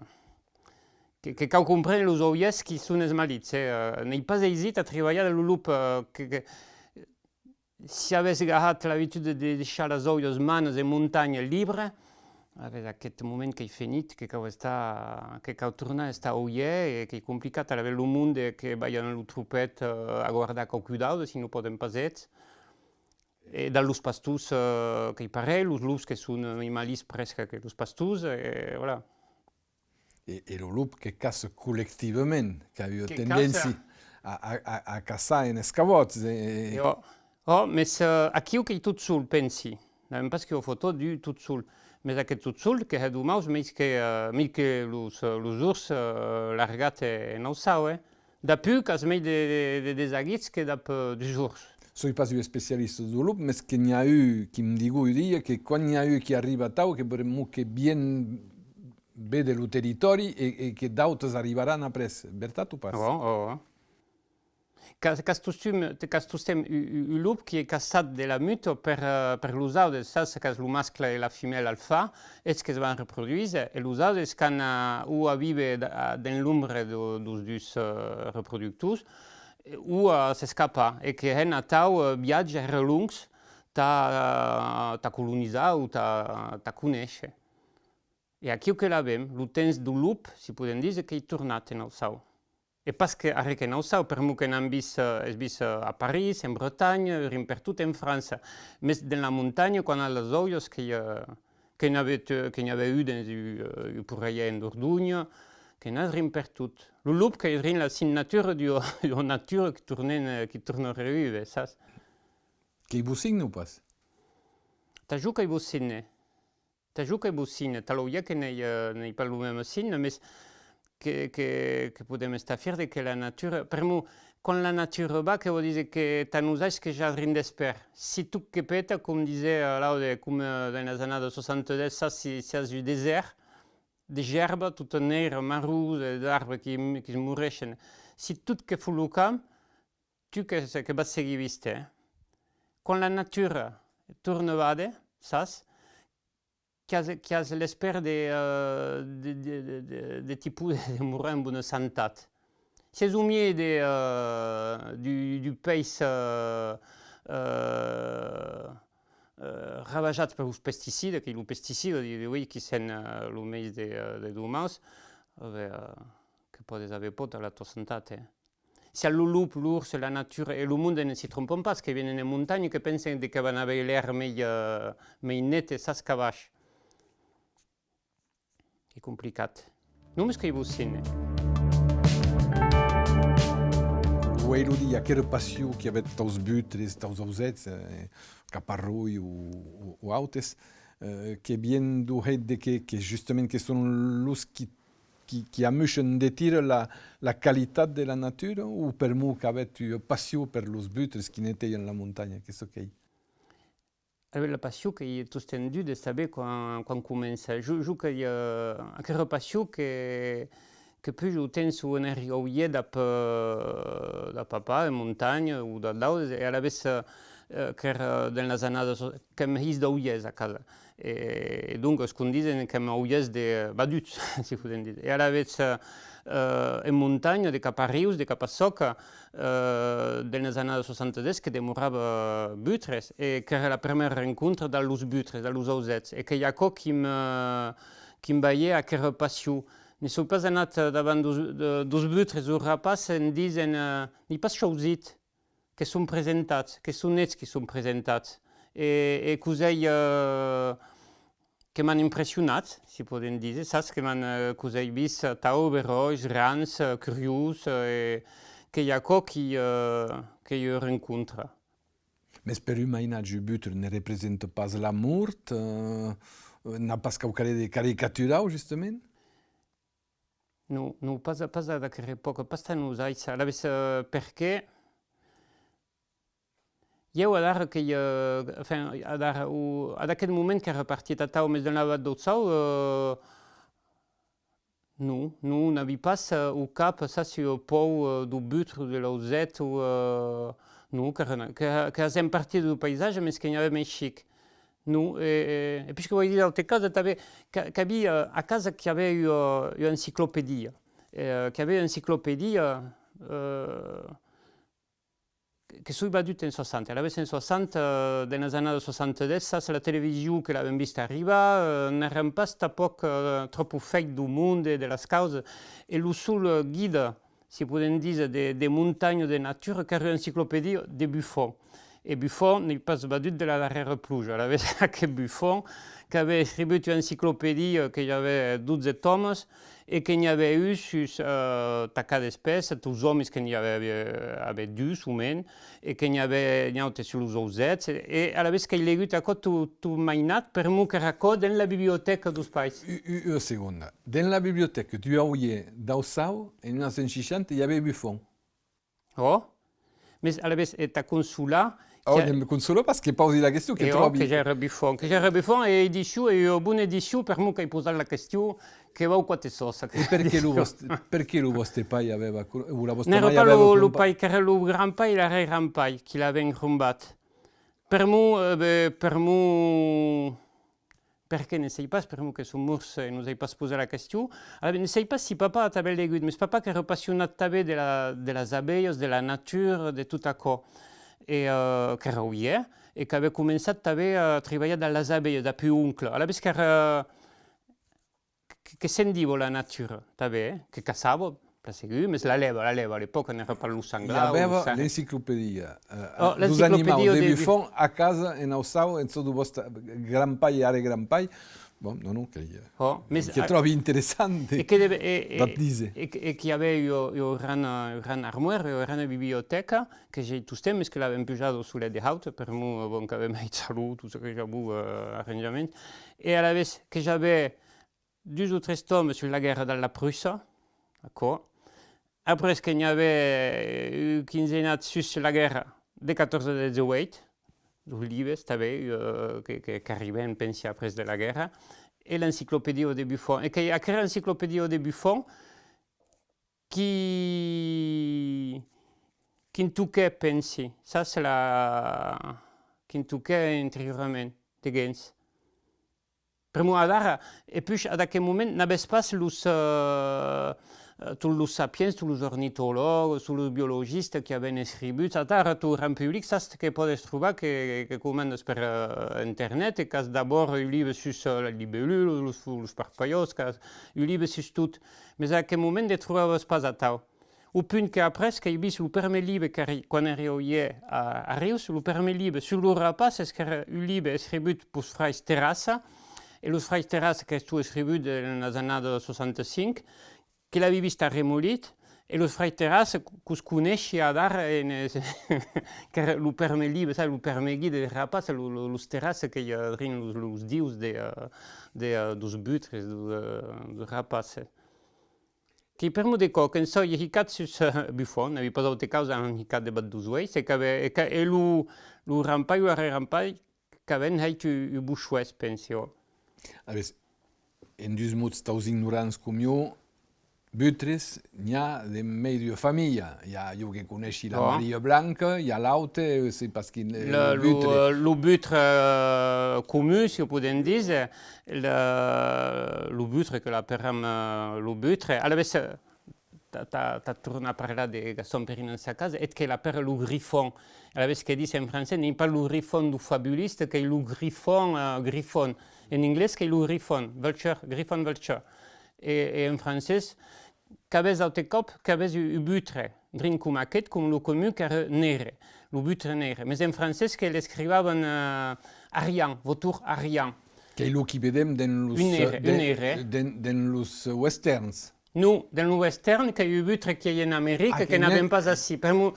que, que cau compréner los aulhèrs qui son esmalits, eh, eh, n'ei pas aisit a tribalhar dab lo lop, eh, que, que, si avètz gahat l'abitud de, de deishar las aulhas manas en montanha libre, avètz aqueth moment qu'ei fenit, que cau estar, que cau tornar estar aulhèr e qu'ei complicat alavetz lo monde que balhan lo tropèth, eh, a guardar quauqu'un d'aute, si non pòden pas eths. E dab los pastors, eh, qu'ei parelh, los lops que son, eh, mei malits presque que los pastors, e voilà. E, e lo lop que caça collectivament, qu'a ua tendéncia a, a, a, a caçar en escabòts. E, e ò, ò, mes, eh, aquiu qu'ei tot sol, pensi. N'avem pas qu'ua fotò d'un tot sol. Mes aqueth tot sol que hè domaus mei que, eh, mei que los, eh, los ors, eh, largats en Aussau, eh. Dapús qu'as mei de, de, de desaguits que dab, eh, dus ors. Soi pas un especialista deu lop, mes que n'i a un qui'm digó un dia que quan n'i a un qui arriba atau, que pr'amor que vien véder lo territòri e, e que d'autes arribaràn après. Vertat o pas? Ò, ò, ò. Qu'as, qu'as tostemp, qu'as tostemp un, un, un lop qui ei caçat de la muta per, eh, per los audes, sas, qu'as lo mascle e la femèla alfà, eths que's van reprodúser, e los audes qu'an a, o a víver d-, a, dens l'ombra de, deus dus, eh, reproductors, e, o a s'escapar, e que hèn atau, eh, viatges hèra longs tà, tà colonizar o tà, tà conéisher. E aquiu que l'avem, lo temps deu lop, si podem díser, qu'ei tornat en Aussau. E pas que arré qu'en Aussau, per'mor que n'an vist, eh, es vist, eh, a París, en Bretanha, drin pertot en França. Mes dens la montanha, quan as las aulhas, que i a, que n'i avè, que n'i avè un dens un, eh, un porrelhèr en Dordonha, que n'as drin pertot. Lo lop qu'ei drin la signatura d'ua, d'ua natura qui tornen, eh, qui torna revíver, sas? Qu'ei vos signe o pas? Tà jo qu'ei vos signe. Tà jo qu'ei vos signe, tà l'aulhèr que n'ei, eh, n'ei pas lo mème signe, mes que, que, que podem estar fièrs de que la natura, per'mor, quan la natura va, que vòu díser que tà nosauts que i a drin d'espèr. Si tot que peta, com disè, eh, l'aude, com, eh, dens las annadas soixante-dix, sas, si, si as un desèrt de gèrba tota neira, marron, de, d'arbes qui, qui's moreishen, si tot que fot lo camp, tu que, que vas seguir viste, eh? Quan la natura torna vàder, sas, qu'i as, qu'i as l'espèr de, eh, de, de, de, de, de ti poder demorar en bona santat. S'ès au miei de, eh, du, du peis, eh, eh, eh, ravajat per los pesticides, qu'ei lo pesticida, di, di, oui, qui sèn, eh, lo mei de, eh, de domaus, eh ben, eh, que pòdes aver paur a la tua santat, eh. Siá lo lop, l'ors, la natura e lo monde ne s'i trompan pas, que vienen en montanha, que pensen de que van aver l'èr mei, eh, mei net e sas qu'abash. Es complicat. Nomes qu'ei vos sene. Uei lo dia, aquera passion qui avetz taus butres, taus ausèths, eh, caparroi o, o, o autes, eh, que vien deu hèit de que, que justament que son los qui, qui, qui amuishen de tira la, la qualitat de la natura, o permor qu'avetz ua passion per los butres qui netejan la montanha, qu'ei çò qu'ei? Aver la passion qu'ei tostemps dur de saber quan, quan comença. Jo, jo qu'ei, eh, aquera passion que, que puish lo temps on èri aulhèr dab, eh, dab papà en montanha o dab d'autes, e alavetz, eh, qu'èra dens las annadas, qu'èm hilhs d'aulhèrs a casa. E, e donc, es com disen, qu'èm aulhèrs de baduts, si podem díser. E alavetz, eh, eh, en montanha, de cap a Rius, de cap a Sòca, eh, dens las annadas soixante-dix, que demorava butres, e qu'èra la prumèra rencontra dab los butres, dab los ausèths, e qu'ei aquò qui'm, qui'm balhè aquera passion. Ne soi pas anat davant dos, de, dos butres, dos rapaces, en disent, eh, n'ei pas chausit, que son presentats, que son eths qui son presentats, e, e causei, eh, que m'an impressionat, si podem díser, sas, que m'an, eh, causei vist, eh, atau beròis, grans, eh, curiós, eh, e qu'ei aquò qui, eh, qu'ei ua rencontra. Mès per un mainatge, un butre ne representa pas la mort, eh, n'a pas quauquarren de caricaturau, justament? Non, non, pas, pas ad aquera epòca, pas tà nosauts. Alavetz, eh, perqué? Ieu adara qu'ei, eh, enfin, adara, o, ad aqueth moment qu'èra partit atau, mès dens la Vath d'Aussau, eh, non, non, n'aví pas, eh, au cap, sas, ua paur, eh, deu butre o de l'ausèth, o, eh, non, qu'èra, que, que hasèm partit deu paisatge, mès que n'i avèm ei chic. Non, e, e, e puish que vòi díser d'autas causas tanben, qu'a-, qu'aví, eh, a casa qu'i avè ua, ua enciclopedia. E, eh, qu'i avè ua enciclopedia, eh, que soi vadut en soixante. Alavetz en soixante, eh, dens las annadas soixante-dix, sas, la television que l'avèm vist arribar, eh, n'èrem pas tanpòc, eh, tròp au fèit deu monde e de las causas. E lo sol, eh, guida, si podem díser, de, de montanha, de natura, qu'èra ua enciclopedia de Buffon. E Buffon n'ei pas vadut de la darrèra ploja. Alavetz, aqueth Buffon, qu'avè escrivut ua enciclopedia que i avè dotze tòmes, e que n'i avè un sus, eh, tà cada espècia, taus òmis que n'i avè, avè dus o mens, e que n'i avè un aute sus los ausèths, e, e alavetz qu'èi legut aquò tot, tot mainat, permor qu'èra aquò dens la bibliotèca deus pairs. U-, u-, ua segonda. Dens la bibliotèca deu aulhèr d'Aussau, en mila nau cents seishanta, i avè Buffon. Ò! Mès alavetz, e tà consolar, oh, que ne me consola pas, que pausi la question, que e ò, tròbi. Que gère Buffon, que gère Buffon, e edicion, e ua bona edicion, permor qu'èi pausat la question, que vau quate sòs, aquera edicion. E perqué lo vòste, perqué lo vòste pair avèva cro-, o la vòsta mair avèva crompat? N'èra pas lo, lo pair, qu'èra lo gran-pair e l'arrèr-gran-pair qui l'avèn crompat. Permor, eh, be, permor, Perqué? Ne sèi pas, permor que son mòrts e nosèi pas pausat la question. Alavetz, ne sèi pas si papà a tanben legut, mès papà qu'èra passionat tanben de la, de las abelhas, de la natura, de tot aquò. E, eh, qu'èra aulhèr, e qu'avè començat tanben a tribalhar dab las abelhas, dab un oncle. Alavetz qu'èra, que, que sendiva la natura, tanben, eh, que caçava, plan segur, mès la lèba, la lèba, a l'epòca n'èra pas lo sanglar o lo sarre. I avèva l'enciclopedia, eh, deus animaus de Buffon a casa en Aussau, en çò deu vòste gran-pair e arrèr-gran-pair. Bon, non, non, qu'ei, eh, que tròbi interessant de, e que deve, e, e, d'ac díser. E que, e qu'i avè ua, ua gran, ua gran armoèra, ua grana bibliotèca, que gèi tostemps, mès que l'avèm pujada au solet de haut, permor, bon, qu'avèm hèit salon, tot çò que i avè, eh, arranjaments. E alavetz que i avè dus o tres tòmes sus la guèrra dab la Prússia, aquò. Après que n'i avè, eh, un quinzenat sus la guèrra de catorze dètz-e-ueit, deus libes, tanben, eh, que, que, qu'arribèn, pensi, après de la guèrra, e l'enciclopedia de Buffon. E qu'ei aquera enciclopedia de Buffon qui, qui'm toquè, pensi, sas, la, qui'm toquè interiorament, deguens. Pr'amor adara, e puish ad aqueth moment, n'avès pas los, eh, eh, tots los sapiens, tots los ornitològs, tots los biologistas qui avèn escrivut. Adara, tot gran public, sas que pòdes trobar que, que comandas per, eh, internet e qu'as d'abòrd un libe sus, eh, la libellula, los, los parpalhòts, qu'as un libe sus tot. Mès a aqueth moment ne trobavas pas atau. Au punt que après qu'èi vist lo permèr libe, qu'èri, quan èri aulhèr a, a Rius, lo permèr libe sus los rapaces, qu'èra un libe escrivut peus frairs Terrassa, e los frairs Terrassa qu'estó escrivut en las annadas seissanta cinc, que l'avi vist a Remolit, e los frairs Terrassa, qu'os coneishi adara, en, qu'èra lo permèr libe, saps, lo permèr guide de rapaces, lo, lo, los Terrassa qu'èi, eh, drin los, los dius de, eh, de, eh, deus butres, deus, eh, deus rapaces. Qu'ei per'mor de quò que'm soi hicat sus, eh, Buffon, n'avi pas aute causa a m'hicar devath deus uelhs, e qu'ave-, e qu'a-, e lo, lo rampai, lo arrèrampai, qu'avèn hèit un, un bochoès, pensi, ò. Alavetz, en dus mots, taus ignorants com jo, butres, n'i a de mei d'ua familha. I a, jo que coneishi la Maria Blanca, i a l'aute, eh, sei pas quin, eh, lo, lo butre. Eh, lo butre, eh, comun, si o podem díser, le, lo butre que l'aperam, eh, lo butre. Alavetz, eh, tà, tà, tà tornar parlar de Gaston Perrin en sa casa, eth que l'apèra lo grifon. Alavetz que ditz en francés, n'ei pas lo grifon deu fabulista, qu'ei lo grifon, eh, grifon. En anglés qu'ei lo grifon, vulture, grifon vulture. E, e en francés, qu'avès aute còp, qu'avès un, un butre, drin com aqueth, com lo comun, qu'èra nere, lo butre nere. Mes en francés que l'escrivavan, eh, arian, vautour arian. Qu'ei lo qui vedem dens los, un ère, eh, de-, un ère. Den-, dens los westerns. Non, dens lo western, qu'ei un butre qui ei en America, ah, que n'avem pas ací. Pr'amor,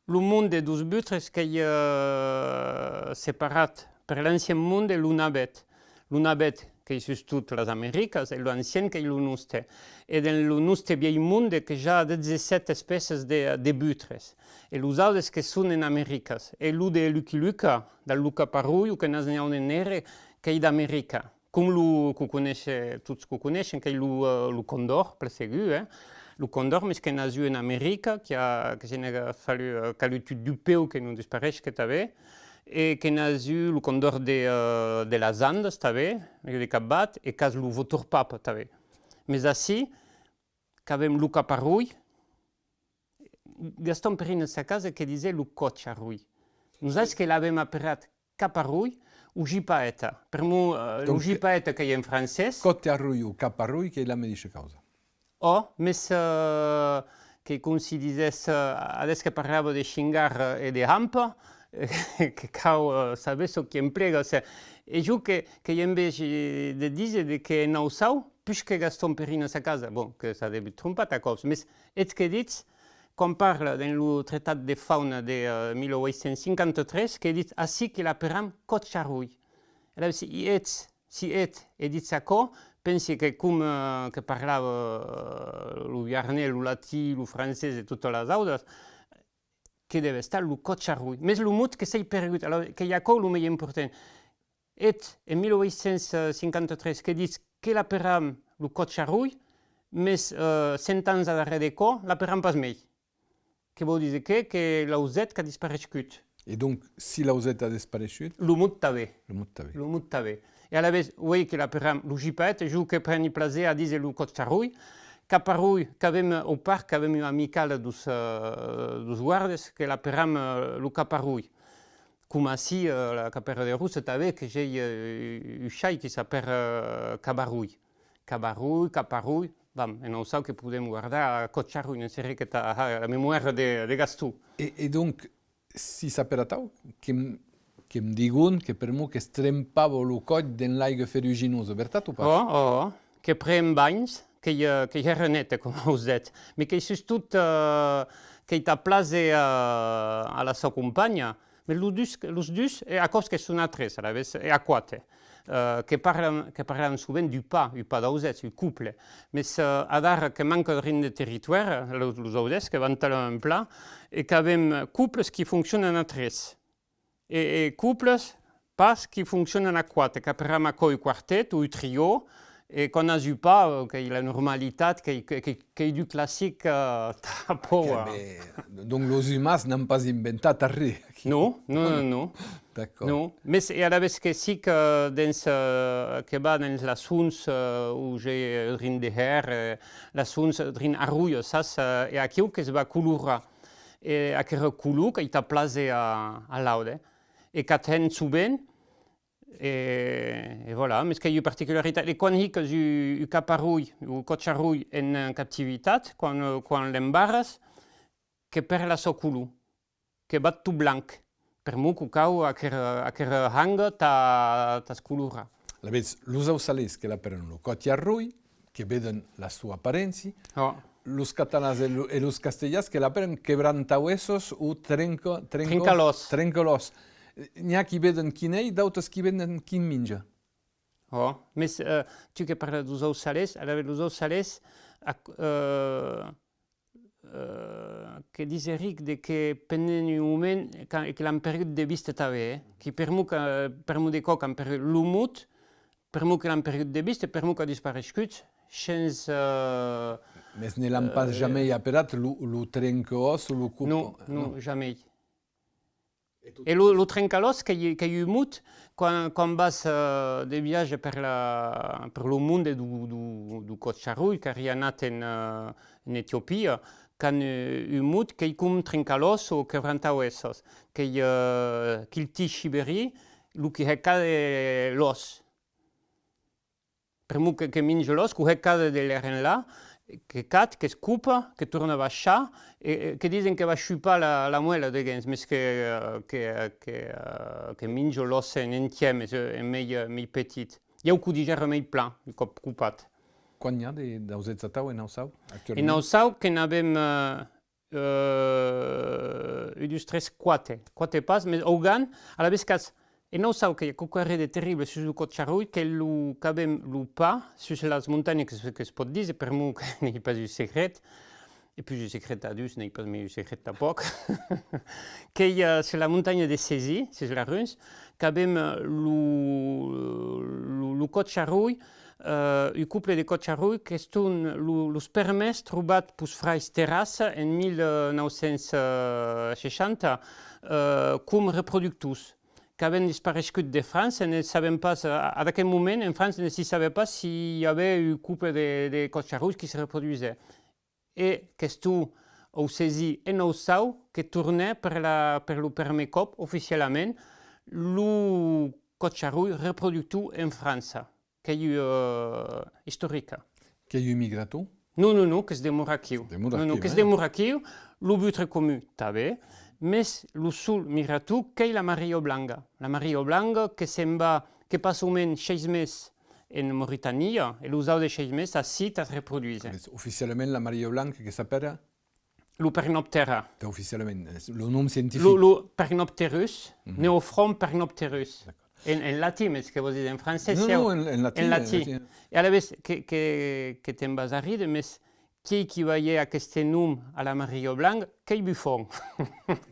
lo monde deus butres qu'ei, eh, separat per l'ancien monde, lo navèth. Lo navèth qu'ei sustot las Americas e lo ancien qu'ei lo noste. E dens lo noste vielh monde que i a dètz-e-sèt espècias de, de butres. E los autes que son en Americas. E lo de Lucky Luke, dal Luca Parroio, que n'as un aude nere, qu'ei d'America. Com lo, qu'o coneishe, tots qu'o coneishen, qu'ei lo, eh, lo condor, plan segur, eh? Lo condor, mes que n'as un en America, qui a, que se n'ei falut, eh, calut un dempèu que non dispareisque tanben, e que n'as un, lo condor de, eh, de las Andas tanben, de Cap Baix, e qu'as lo vautour papa tanben. Mes ací, qu'avem lo caparroi, Gaston Perrin en sa casa que disè lo còth arroi. Nosauts que l'avem aperat caparroi o gipaeta. Pr'amor, eh, lo gipaeta qu'ei en francés. Còth arroi o caparroi qu'ei la medisha causa. Ò, mes, eh, que com si disès, eh, adès que parlava de shingar, eh, e de hampa, que cau, eh, saber çò qui emplega. E jo que, qu'èi enveja de díser de que en Aussau, puish que Gaston Perrin en sa casa, bon, que s'a devut trompar a còps, mes eth que ditz, quan parla dens lo Tretat de Fauna de, eh, mil ueit cents cinquanta-tres, que ditz ací que l'aperam còth arroi. Alavetz, si eth, si eth e ditz aquò, pensi que com, eh, que parlava, eh, lo biarnés, lo latin, lo francés e totas las autas, que deu estar lo còth arroi. Mes lo mot que s'ei pergut, alòrs, qu'ei aquò lo mei important. Eth, en mil ueit cents cinquanta-tres, que ditz que l'aperam lo còth arroi, mes, eh, cent ans a darrèr de quò, l'aperam pas mei. Que vòu díser que, que l'ausèth qu'a dispareishut. E donc, si l'ausèth a dispareishut? Lo mot tanben. Lo mot tanben. Lo mot tanben. E alavetz, uei que l'aperam lo gipaet, jo que preni plaser a díser lo còth arroi. Caparroi, qu'avem au parc, qu'avem ua amicala deus, eh, deus guardes, que l'aperam, eh, lo caparroi. Coma ací, eh, la capèra de Rossa tanben, que i a, eh, un chai qui s'apèra, eh, Cabarroi. Cabarroi, Caparroi, vam, en Aussau que podem guardar còth arroi, ne seré que tà, ah, la memòria de, de Gaston. E, e donc, si s'apèra atau, que'm, que'm digon que per'mor que's trempava lo còth dens l'aiga ferruginosa, vertat o pas? Ò, ò, ò, que pren banhs, qu'ei, eh, qu'ei hèra nete, coma vos dètz, mes qu'ei sustot, eh, qu'ei tà plaser a, a la sua companha, mes los dus, los dus, e a còps que son a tres, alavetz, e a quate, eh, que parlan, que parlan sovent d'un pas, un pas d'ausèths, un couple. Mes, eh, adara que manca drin de territòri, los, los ausèths que van talament plan, e qu'avem couples qui foncionan a tres. E, e couples, pas qui foncionan a quate, qu'aperam aquò un quartet o un trio, e quan as un pas, eh, qu'ei la normalitat, qu'ei, qu'ei, qu'ei, qu'ei du classic, eh, tà pòur. Donc los umans n'an pas inventat arren. Non, non, non, non. D'acòrd. Non, mes e alavetz que si que dens, eh, que va dens las honts, eh, o je drin de hèr, eh, las honts drin arroias, sas, eh, e aquiu que's va colorar. E aquera color qu'ei tà plaser a, a l'aude. E qu'at hèn sovent, E, e voilà, mes qu'ei ua particularitat. E quan hicas un, un caparolh, un còth-charrolh en, eh, captivitat, quan, eh, quan l'embarras, que pèrd la sua color, que va tot blanc. Per'mor que'u cau aquera, aquera hanga tà, tà's colorar. Alavetz, los aussalés que l'apèran lo còth-charrolh, que veden la sua aparéncia, los catalans e lo, e los castelhans que l'apèran quebrantahuesos o trenca, trenca, trencalòs. Trencalòs. N'i a qui veden quin ei, d'autes qui veden quin minja. Ò, mes, eh, tu que parlas deus aussalés, alavetz los aussalés, ac-, eh, eh, que dise Eric de que pendent un moment, que, que l'an pergut de vista tanben, eh? Que per'mor que, per'mor de còps qu'an pergut lo mot, per'mor que l'an pergut de vista, per'mor qu'a dispareishut, shens, eh... Mes ne l'an pas, eh, jamei aperat lo, lo trenca-òs o lo copa-, non, non, non, jamei. E lo, lo trencalòs qu'ei, qu'ei un mot, quan, quan vas, eh, de viatge per la, per lo monde deu, deu, deu còth-charrolh, qu'èri anat en, eh, en Etiopia, qu'an, eh, un mot qu'ei com trencalòs o quebrantahuesos, qu'ei, eh, kilti shiberi, lo qui hè càder l'òs. Per'mor que, que minja l'òs, que'u hè càder de lèr enlà, que cad, que's copa, que torna baishar, e, e que disen que va chupar la, la moèla deguens, mes que, eh, que, que, eh, que minja l'òs en entièr, mes, eh, en mei, eh, mei petit. Ieu que'u digèra mei plan, un còp copat. Quant n'i a de, d'ausèths atau en Aussau, actualament? En Aussau que n'avem, eh, eh, un, dus, tres, quate. Quate pas, mes augan, alavetz qu'as, en Aussau que i a quauquarren de terrible sus lo còth-charrolh, qu'ei lo, qu'avem lo pa sus las montanhas, que se, que's pòt díser, per'mor que n'ei pas un secret, e puish un secret a dus n'ei pas mei un secret tanpòc, qu'ei, eh, sus la montanha de Cesy, sus Laruns, qu'avem, eh, lo, lo, lo còth-charrolh, eh, un cople de còth-charrolh qu'estón lo, los permèrs trobats peus frairs Terrassa en mil nau cents seishanta, eh, com reproductors, qu'avèn dispareishut de França, ne sabèm pas, a, ad aqueth moment, en França, ne si sabè pas si i avè un cople de, de còth-charrolhs qui se reproduisè. E qu'estó au Cesy en Aussau que tornè per la, per lo permèr còp oficialament lo còth-charrolh reproductor en França. Qu'ei, eh, istorica. Qu'ei un migrator? Non, non, non, que's demora aquiu. Demora aquiu, eh? Non, non, que's demora aquiu. Lo butre comun tanben, mes lo sol migrator qu'ei la maria blanga. La maria blanga que se'n va, que passa au mens sheis mes en Mauritania, e los autes sheis mes ací tà's reprodúser. Oficialament, la maria blanca que s'apèra? Lo Percnoptera. Oficialament, eh, lo nom scientific. Lo, lo Percnopterus, Neophron percnopterus. D'acòrd. En, en latin, mes que vòs díser en francés, non, non, en, en latin, en latin. E alavetz, que, que, que te'n vas arríder, mes qui, qui balhè aqueste nom a la maria blanca, qu'ei Buffon.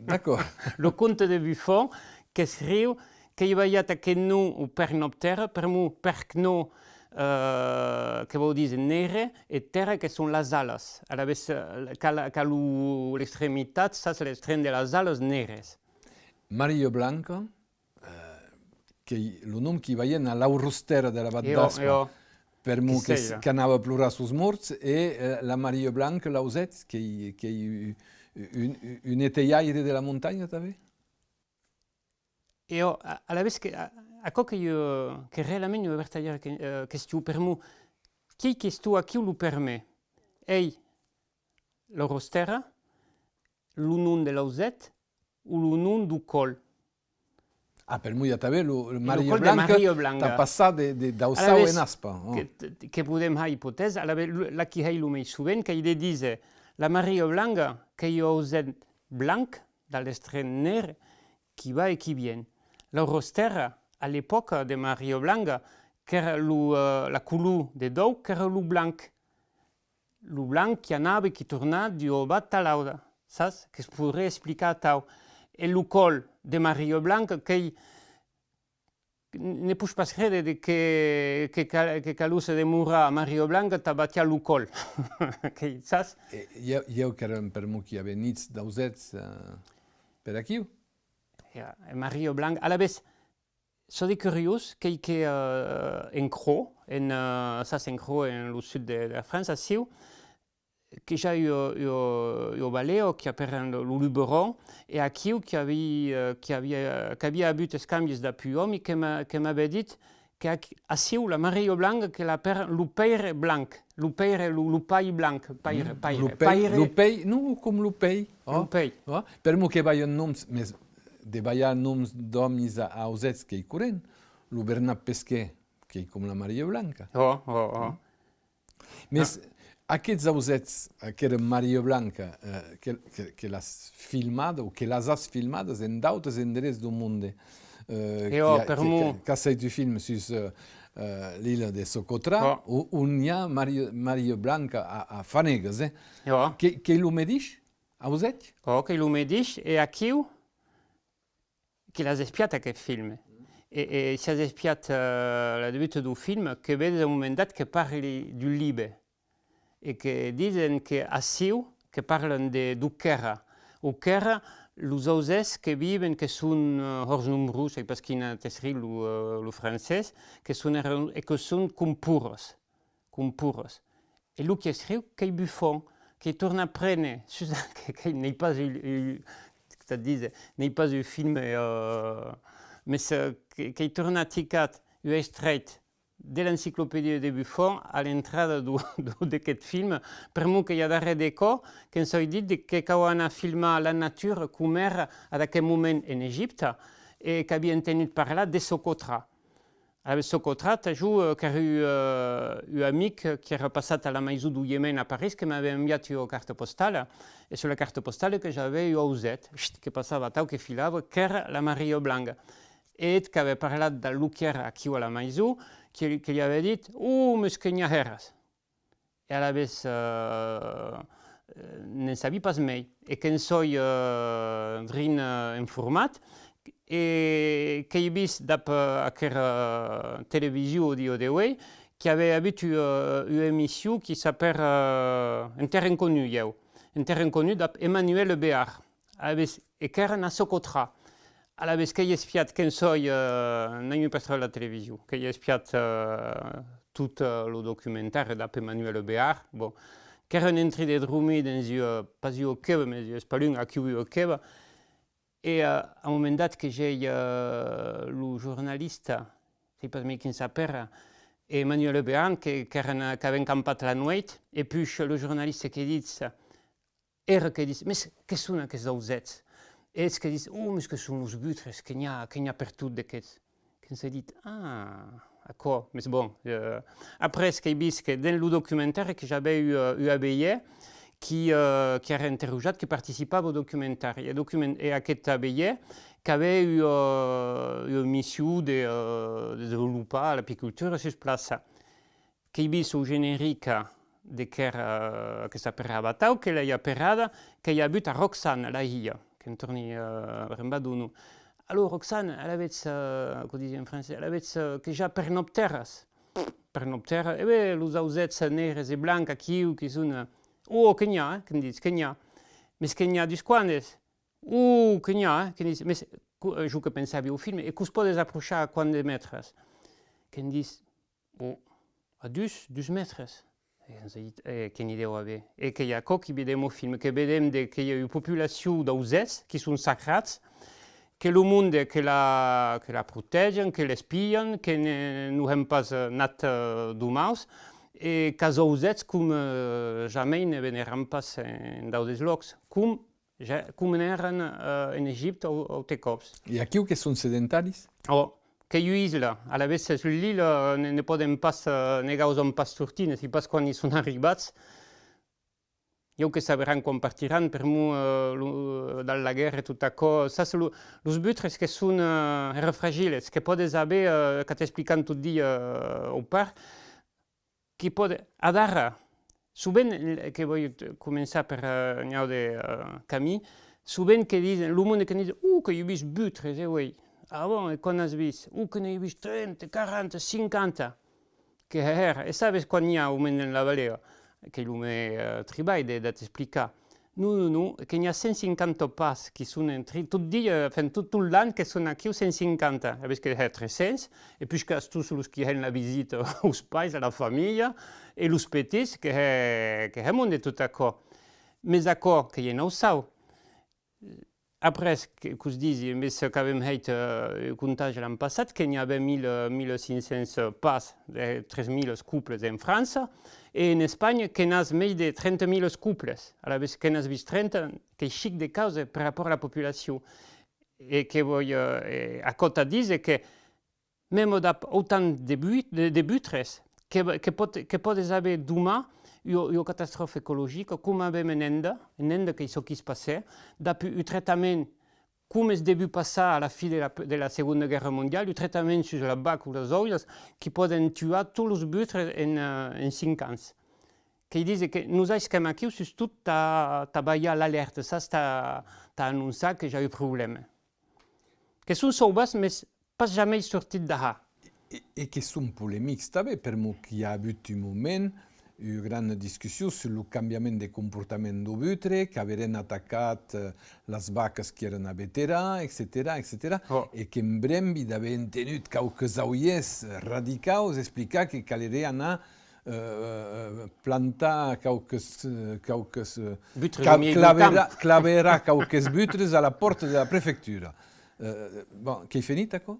D'acòrd. Lo comte de Buffon, qu'escriu qu'ei balhat aqueth nom au Percnoptera, per'mor percno, eh, que vòu díser nere, e tera, que son las alas. Alavetz, eh, qu'a la, qu'a lo, l'extremitat, sas, l'extrèm de las alas neres. Maria Blanca, eh, qu'ei lo nom qui balhèn a l'aurostèra de la Vath d'Aspa, per'mor que s-, qu'anava plorar sos mòrts, e, eh, la Maria Blanca, l'ausèth, qu'ei, qu'ei un, un, un netejaire de la montanha, tanben? E òc, a, alavetz que, a, aquò qu'ei, eh, qu'ei realament ua vertadièra que, eh, question, per'mor qui, qui estó aquiu lo permèr? Ei l'aurostèra, lo nom de l'ausèth o lo nom deu còl? Ah, per'mor i a tanben lo, lo còl de Maria Blanca, tà passar de, de, d'Aussau en Aspa, ò. Alavetz, que, que podem har ipotèsi, alavetz, lo, la qui hèi lo mei sovent, qu'ei de díser, la Maria Blanca, qu'ei un ausèth blanc, dab l'extrèm nere, qui va e qui vien. L'aurostèra, a l'epòca de Maria Blanca, qu'èra lo, eh, la color de dòu, qu'èra lo blanc. Lo blanc qui anava e qui tornava d'ua vath tà l'auta, sas? Que's podré explicar atau. E lo còl de Maria Blanca, qu'ei, ne poish pas créder de que, que cal-, que calosse demorar a Maria Blanca tà batiar lo còl. Qu'ei, sas? E ieu, ieu qu'èra per'mor qu'i avè nits d'ausèths, eh, per aquiu. E, e Maria Blanca, alavetz, çò de curiós, qu'ei que, eh, en Crau, en, eh, sas, en Crau, en lo sud de, de la França, aciu, que ja ua, ua, ua valèa qui apèran lo, lo Luberon, e aquiu qui avi-, eh, qui avia, qu'avia avut escambis dab un òmi que m'a-, que m'avè dit que ac-, aciu, la Maria Blanca, que l'apèran lo Pèire Blanc, lo Pèire, lo, lo Pair Blanc, Paire, Paire, Lo Pei, Paire, lo Pei, non, com lo Pei, lo Pei. Permor que balhan noms, mes de balhar noms d'òmis a, ausèths qu'ei corrent, lo Bernat Pesquet, qu'ei com la Maria Blanca. Ò, ò, ò. Mes aqueths ausèths, aquera Maria Blanca, eh, que, que, que l'as filmada o que las as filmadas en d'autes endrets deu monde, eh, E ò, que, que, permor. Que, qu'as hèit un film sus, eh, eh, l'illa de Socotra, o-, on i a Maria, Maria Blanca a, a Fanegas, eh? E ò. Que, qu'ei lo medish, ausèth? Ò, qu'ei lo medish, e aquiu, que l'as espiat aqueth film. E, e si as espiat, eh, la debuta deu film, que vedes a un moment dat que parli d'un libe. E que disen que aciu, que parlan de, deu Querra. Au Querra, los ausèths que viven, que son, eh, hòrt nombrós, sai pas quin a tesrit lo, eh, lo francés, que son, e que son com porras. Com porras. E lo qui escriu, qu'ei Buffon, qu'ei tornat préner, sus que, que n'ei pas un, un, t'ac dise, n'ei pas un film, eh, mes, eh, que, qu'ei tornat hicat un extrèit de l'enciclopedia de Buffon a l'entrada deu, deu, d'aqueth film, permor que i a darrèr de còps que'm soi dit de, que cau anar filmar la natura com èra ad aqueth moment en Egipte, e qu'avi entenut parlar de Socotra. Alavetz, Socotra, tà jo, eh, qu'èra un, eh, un amic qui èra passat a la maison deu Iemèn a París, que m'avè enviat ua carta postala, e sus la carta postala que j'avè un ausèth, chut, que passava atau, que filava, qu'èra la Maria Blanca. E eth qu'avè parlat dab lo Querra aquiu a la maison, que, que li avè dit: «Oh, mes que n'i a hèras!» E alavetz, eh, ne'n sabi pas mei. E que'm soi, eh, drin, eh, informat, e qu'èi vist dab, eh, aquera television au dia de uei, qu'i avè avut ua, ua emission qui s'apèra, eh, En terra inconnue, ieu. En terra inconnue dab Emmanuelle Béart. Alavetz, e qu'èran a Socotra. Alavetz, qu'èi espiat, que'm soi, eh, n'ai pas trauc la television, qu'èi espiat, eh, tot, eh, lo documentari dab Emmanuelle Béart, bon, qu'èran en trin de dromir dens ua, pas ua cueba, mes ua espalun, aquiu ua cueba, e, eh, a un moment dat que j'èi, eh, lo jornalista, sai pas mei quin s'apèra, e Emmanuelle Béart, que, qu'èran, qu'avèn campat la nueit, e puish lo jornalista que ditz, Era que ditz: «Mes que son aqueths ausèths?» E eth que ditz: «Oh, mes que son los butres, que n'i a, que n'i a pertot d'aqueths.» Que'm soi dit: «Ah, aquò.» Mes bon, eh, après qu'èi vist que dens lo documentari que j'avè ua, ua abelhèr qui, eh, qui èra interrogat, qui participava au documentari. E document-, e aqueth abelhèr qu'avè ua, ua mission de, eh, de desvolopar l'apicultura sus plaça. Qu'èi vist au generic de qu'èra, eh, que s'aperava atau, que l'èi aperada, qu'èi avut a Roxane, la hilha, que'm torni, eh, brembar deu nom. «Alors, Roxane, alavetz, eh, quò disi en francés, alavetz, eh, que i a pernoptèras?» «Pernoptèras?» «E ben, los ausèths neires e blancs aquiu, qui son, eh.» «Oh, que n'i a, eh, que'm ditz, que n'i a.» «Mes que n'i a dus quantes?» «Oh, que n'i a, eh», que'm ditz, «mes, co-, eh, jo que pensavi au film, e que'us pòdes aprochar a quant de mètres?» Que'm ditz: «Oh, a dus, dus mètres.» E que'ns a dit: «Eh, que n'i deu aver.» E qu'ei aquò qui vedem au film, que vedem de, que i a ua populacion d'ausèths qui son sacrats, que lo monde que la, que la protèjan, que l'espian, que ne, non hèn pas, eh, nat, eh, deu maus, e qu'as ausèths com, eh, jamei ne veneran pas en d'autes lòcs, com ja, com n'èran, eh, en Egipte au, autes còps. E aquiu que son sedentaris? Ò, qu'ei ua isla. Alavetz, sus l'isla, eh, ne, ne pòden pas, eh, ne gausan pas sortir, ne sèi pas quan i son arribats. Ieu que saberàn quan partiran, permor, eh, lo, dab la guèrra e tot aquò. Sas, lo, los butres que son, eh, hèra fragiles, que pòdes aver, eh, qu'at explican tot dia, eh, au parc, qui pòde, adara, sovent, eh, que voi t-, començar per, eh, un aute, eh, camin, sovent que disen, lo monde que disen: «Oh, qu'èi vist butres, e uei.» «Ah bon, e quan as vist?» «Oh, que n'èi vist trenta, quaranta, cinquanta.» Que hèra, e sabes quan n'i a au mens en la valea? Qu'ei lo me, eh, tribalh de, de t'explicar. Non, non, non, que n'i a cent cinquanta pars qui son en tri-, tot dia, enfin, tot, tot l'an que son aquiu cent cinquanta, alavetz que hè tres cents, e puish qu'as tots los qui hèn la visita aus pairs, a la familha, e los petits que hè, que hèmon de tot aquò. Mes aquò, qu'ei en Aussau. Après, que, que'us disi, mes qu'avem hèit, eh, un comptatge l'an passat, que n'i avè mila, mila cinc cents pars, eh, tres mila coples en França, e en Espanha que n'as mei de trenta mila coples. Alavetz que n'as vist trenta, qu'ei chic de causa per rapòrt a la populacion. E que voi, eh, e aquò tà díser que Mèma dab autant de bu-, de, de butres, que, que pòt, que pòdes aver doman ua, ua catastròfa ecologica, coma avem en Enda, en Enda qu'ei çò qui's passè, dab un tractament, com es debut passar a la fin de la, de la Segonda Guèrra Mondiala, un tractament sus la vaca o las aulhas, qui pòden tuar tots los butres en, eh, en cinc ans. Qu'ei díser que nosauts qu'èm aquiu sustot tà, tà balhar l'alèrta, sas, tà, tà anonçar que i a un problèma. Que son sauvats, mes pas jamei sortit d'ahà. E, e que son polemics tanben, per'mor qu'i a avut un moment ua grana discussion sus lo cambiament de comportament deu butre, qu'averén atacat, eh, las vacas qui èran a veterar, etcetèra, etcetèra. Oh. E que'm brembi d'aver entenut quauques aulhèrs radicaus explicar que caleré anar eh, eh, plantar quauques, eh, quauques, eh, butres ca-, au milieu d'un clavera-, camp. Claverar quauques butres a la pòrta de la prefectura. Eh, bon, qu'ei fenit, aquò?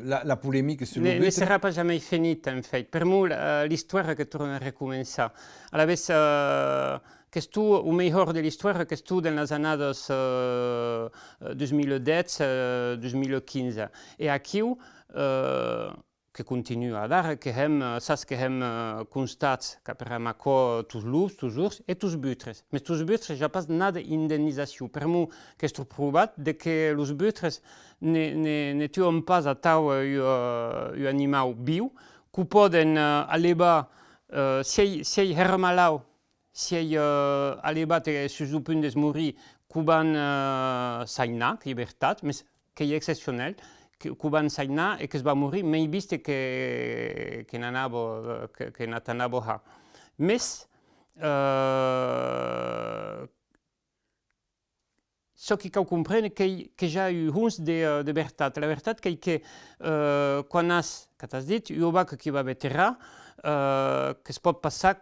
La, la polemica sus lo butre? Ne, ne serà pas jamei fenit, en fèit. Per'mor, eh, l'istòria que torna a recomençar. Alavetz, eh, qu'estó, au melhor de l'istòria, qu'estó dens las annadas, eh, eh, dos mila dètz, eh, dos mila quinze. E aquiu, eh, que continua adara, que hèm, eh, sas, que hèm, eh, constats, qu'aperam aquò, eh, tos lops, tos ors e tos butres. Mes tos butres, i a pas nada indemnizacion. Per'mor qu'estó provat de que los butres ne, ne, ne tuan pas atau, eh, un, eh, un animau viu, qu'o pòden, eh, alevar, eh, si ei, si ei hèra malaut, si ei, eh, alevat e sus lo punt de's morir, qu'o van, eh, sagnar, qu'ei vertat, mes qu'ei excepcionèl, que, qu'o van sagnar e que's va morir mei viste que, que n'anava, que, que n'at anava har. Mes, eh, çò qui cau compréner qu'ei, que i a un hons de, eh, de vertat. La vertat qu'ei que, eh, quan as, qu'at as dit, ua vaca qui va veterar, eh, que's pòt passar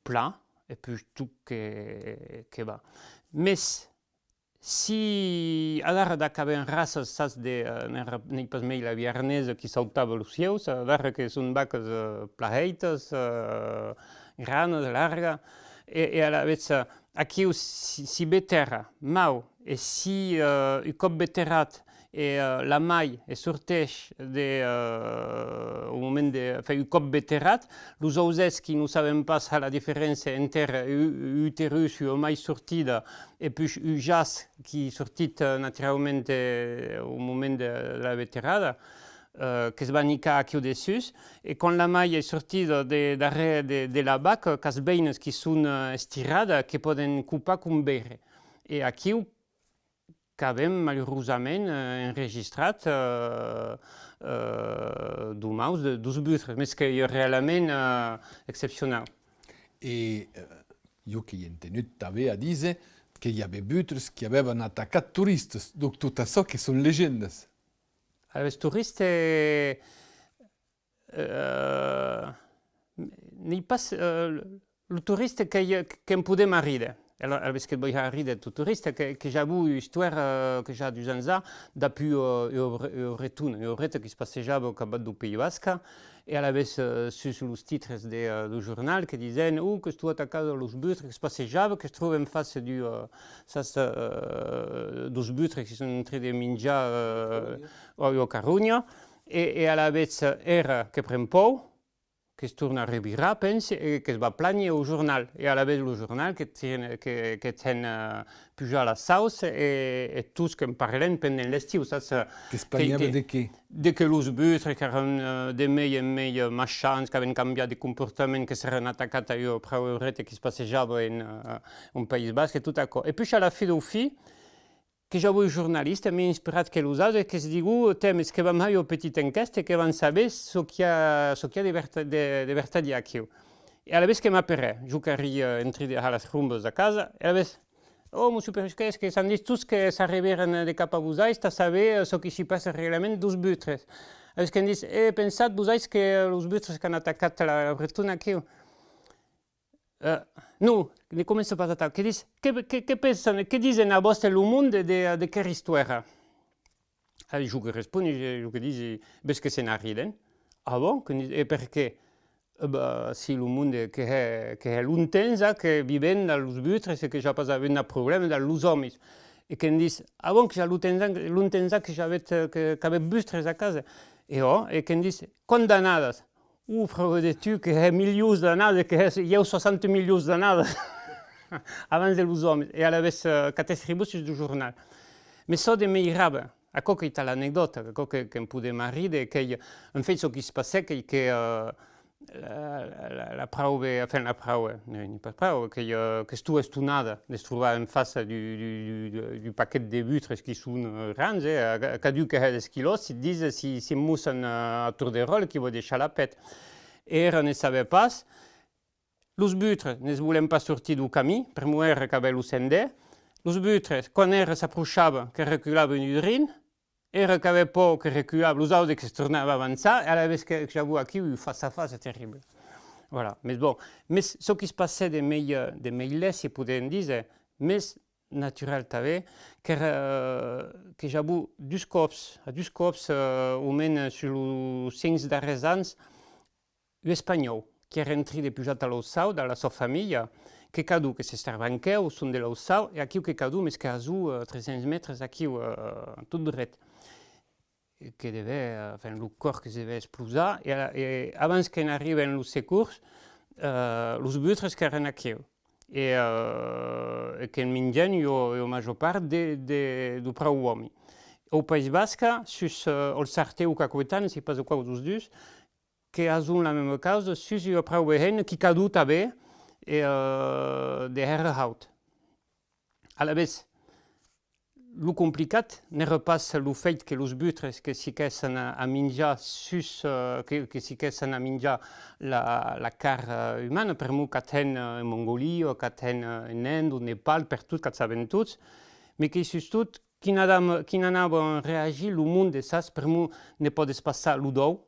plan, e puish tot que, que va. Mes, si adara dab qu'avem raças, sas, de, eh, n'ei ra-, n'ei pas mei la biarnesa qui sautava los cieus, adara que son vacas, eh, plan hèitas, eh, granas, largas, e, e alavetz, eh, aquiu si, si vetèra mau, e si, eh, un còp veterat, e, eh, la mair e sorteish de, eh, au moment de, enfin, un còp veterat, los ausèths qui non saben pas har la diferéncia enter un, un uterus, ua mair sortida, e puish un jaç qui sortit, eh, naturaument, eh, au moment de, de la veterada, eh, que's van hicar aquiu dessús, e quan la mair ei sortida de darrèr de, de la vaca, qu'as veinas qui son, eh, estiradas, que pòden copar com veire. E aquiu, qu'avem malurosament, eh, enregistrat, eh, eh, domaus de, deus butres, mes qu'ei realament, eh, excepcionau. E, eh, jo qu'èi entenut tanben a díser que i avè butres qui avèvan atacat toristas, donc tot açò que son legendas. Alavetz, toriste, eh, n'ei pas, eh, lo toriste que, que'n podem arríder. Alora, alavetz que't voi arríder, tu toriste, que, que i avó ua istòria, eh, que i a dus ans a, dab ua, eh, ua bre-, ua bretona, ua breta qui's passejava au capvath deu País Basc, e alavetz, eh, sus los titres de, eh, deu jornal que disen: «Oh, qu'estó atacada los butres, que's passejava, que's tròba en fàcia deu, eh, sas, eh, deus butres qui son en trin de minjar, eh, ua, ua carronha.» E, e alavetz, eh, era que pren paur, que's torna revirar, pensi, e que's va plànher au jornal. E alavetz lo jornal que tien, que, que tien, eh, pujar las saus e, e tots que'n parlen pendent l'estiu, sas, eh, que's plànhava de qué? De que los butres qu'èran, eh, de mei en mei, eh, machants, qu'avèn cambiat de comportament, que s'èran atacats a ua praube breta qui's passejava en, eh, en País Basc e tot aquò. E puish a la fin deu fin, que i avó un jornalista mei inspirat que los autres, que's digó: «Tè, mes que vam har ua petita enquèsta e que vam saber çò qu'i a, çò qu'i a de verta-, de, de vertadièr aquiu.» E alavetz que m'aperè, jo qu'èri, eh, en trin de har las crombas a casa, e alavetz Oh, mossur Perusquet, es que s'an dich tots que s'arrevèren de cap a vosais tà saber, eh, çò qui s'i passa realament deus butres. Es qu'an dich, e pensatz vosais que los butres qu'an atacat la Bretona aquiu? Eh, non, ne comença pas atau. Que dis-, que, que, que pensan, que disen a vòste lo monde de, de, de quera istoèra? E jo que responi, jo, jo que disi, ves que se n'arriden. Ah bon? Que ni-, e perqué? E ben, si lo monde que hè, que hè longtemps ja que vivèm dab los butres e que ja pas avèm nat problèma dab los òmis. E que'm dis, ah bon, que ja longtemps ja, longtemps ja que ja avètz, eh, que, qu'avètz butres a casa? E ò, e que'm dis, quant d'annadas? Uh, pr'amor de tu, que hè milions d'annadas, que hè, ieu, soixante milions d'annadas abans de los òmes, e alavetz, eh, qu'at escrivon sus lo jornal. Mes çò de mei rave, aquò qu'ei tà l'anecdòta, aquò que, que'm podem arríder, qu'ei, en fait, çò qui's passèc, qu'ei que, eh, la, la, la, la prauve, enfin, la prauve, n'ei, n'ei pas prauve, qu'ei, eh, qu'estó estonada de's trobar en faça du, du, du, du, du paquet de butres qui son, eh, grands, eh, a, a cadun que hè dètz quilòs, si dise, si, si mossan, eh, a torn de ròtle, qui vòu deishar la pèth. Era ne sabè pas, los butres ne's volèn pas sortir deu camin, pr'amor era qu'avè lo sendèr, los butres, quan era s'aprochava, que reculavan un drin, era qu'avè paur, que reculava, los autes que's tornavan avançar, e alavetz que, que i avó aquiu un face-à-face terrible. Voilà, mes bon, mes çò qui's passè de mei, eh, de mei lèst, si podem díser, mes naturau tanben, qu'era, eh, que i avó dus còps, a dus còps, eh, au mens sus los cinc darrèrs ans, un espanhòu, qui era en trin de pujar tà l'Aussau, dab la sò familha, que cadó, que s'estarbanquèu, son de l'Aussau, e aquiu que cadó, mes que hasó, eh, tres cents mètres aquiu, eh, tot dret. E que devè, eh, enfin, lo còr que's devè explosar, e, e abans que n'arriben los secors, eh, los butres qu'èran aquiu. E, eh, e que'n mingèn ua, ua major part de, de, deu praube òmi. Au País Basc, sus, eh, Olsarté o Cacoetana, sèi pas quau deus dus, que hasón la mema causa sus ua praube hemna qui cadó tanben, e, eh, de hèra haut. Alavetz, lo complicat n'èra pas lo fèit que los butres que's hiquèssen a, a minjar sus, eh, que, que's hiquèssen a minjar la, la carn, eh, umana, pr'amor qu'at hèn, eh, en Mongolia, qu'at hèn, eh, en Inde, au Nepal, pertot, qu'at saben tots, mes qu'ei sustot quin anava, quin anava reagir lo monde, sas, pr'amor ne pòdes passar lo dòu,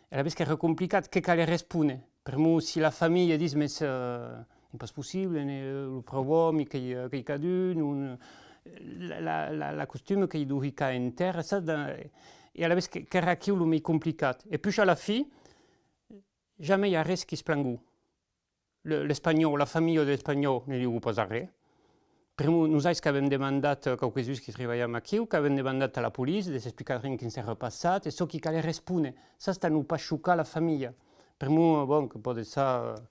e alavetz qu'èra complicat, que calè respóner. Pr'amor si la familha ditz, mes, eh, n'ei pas possible, ne, lo praube òmi qu'ei, eh, qu'ei cadut, non, la, la, la, la costuma qu'ei deu hicar en tèrra, sas, da-, e alavetz que, qu'èra aquiu lo mei complicat. E puish a la fin, jamei arrés qui's plangó. Le, l'espanhòu, la familha de l'espanhòu ne digó pas arré. Pr'amor, nosais qu'avem demandat, eh, quauques uns qui tribalham aquiu, qu'avem demandat a la police de s'explicar drin quin s'èra passat, e çò qui calè respóner, sas, tà non pas chocar la familha. Pr'amor, bon, que pòde estar, eh,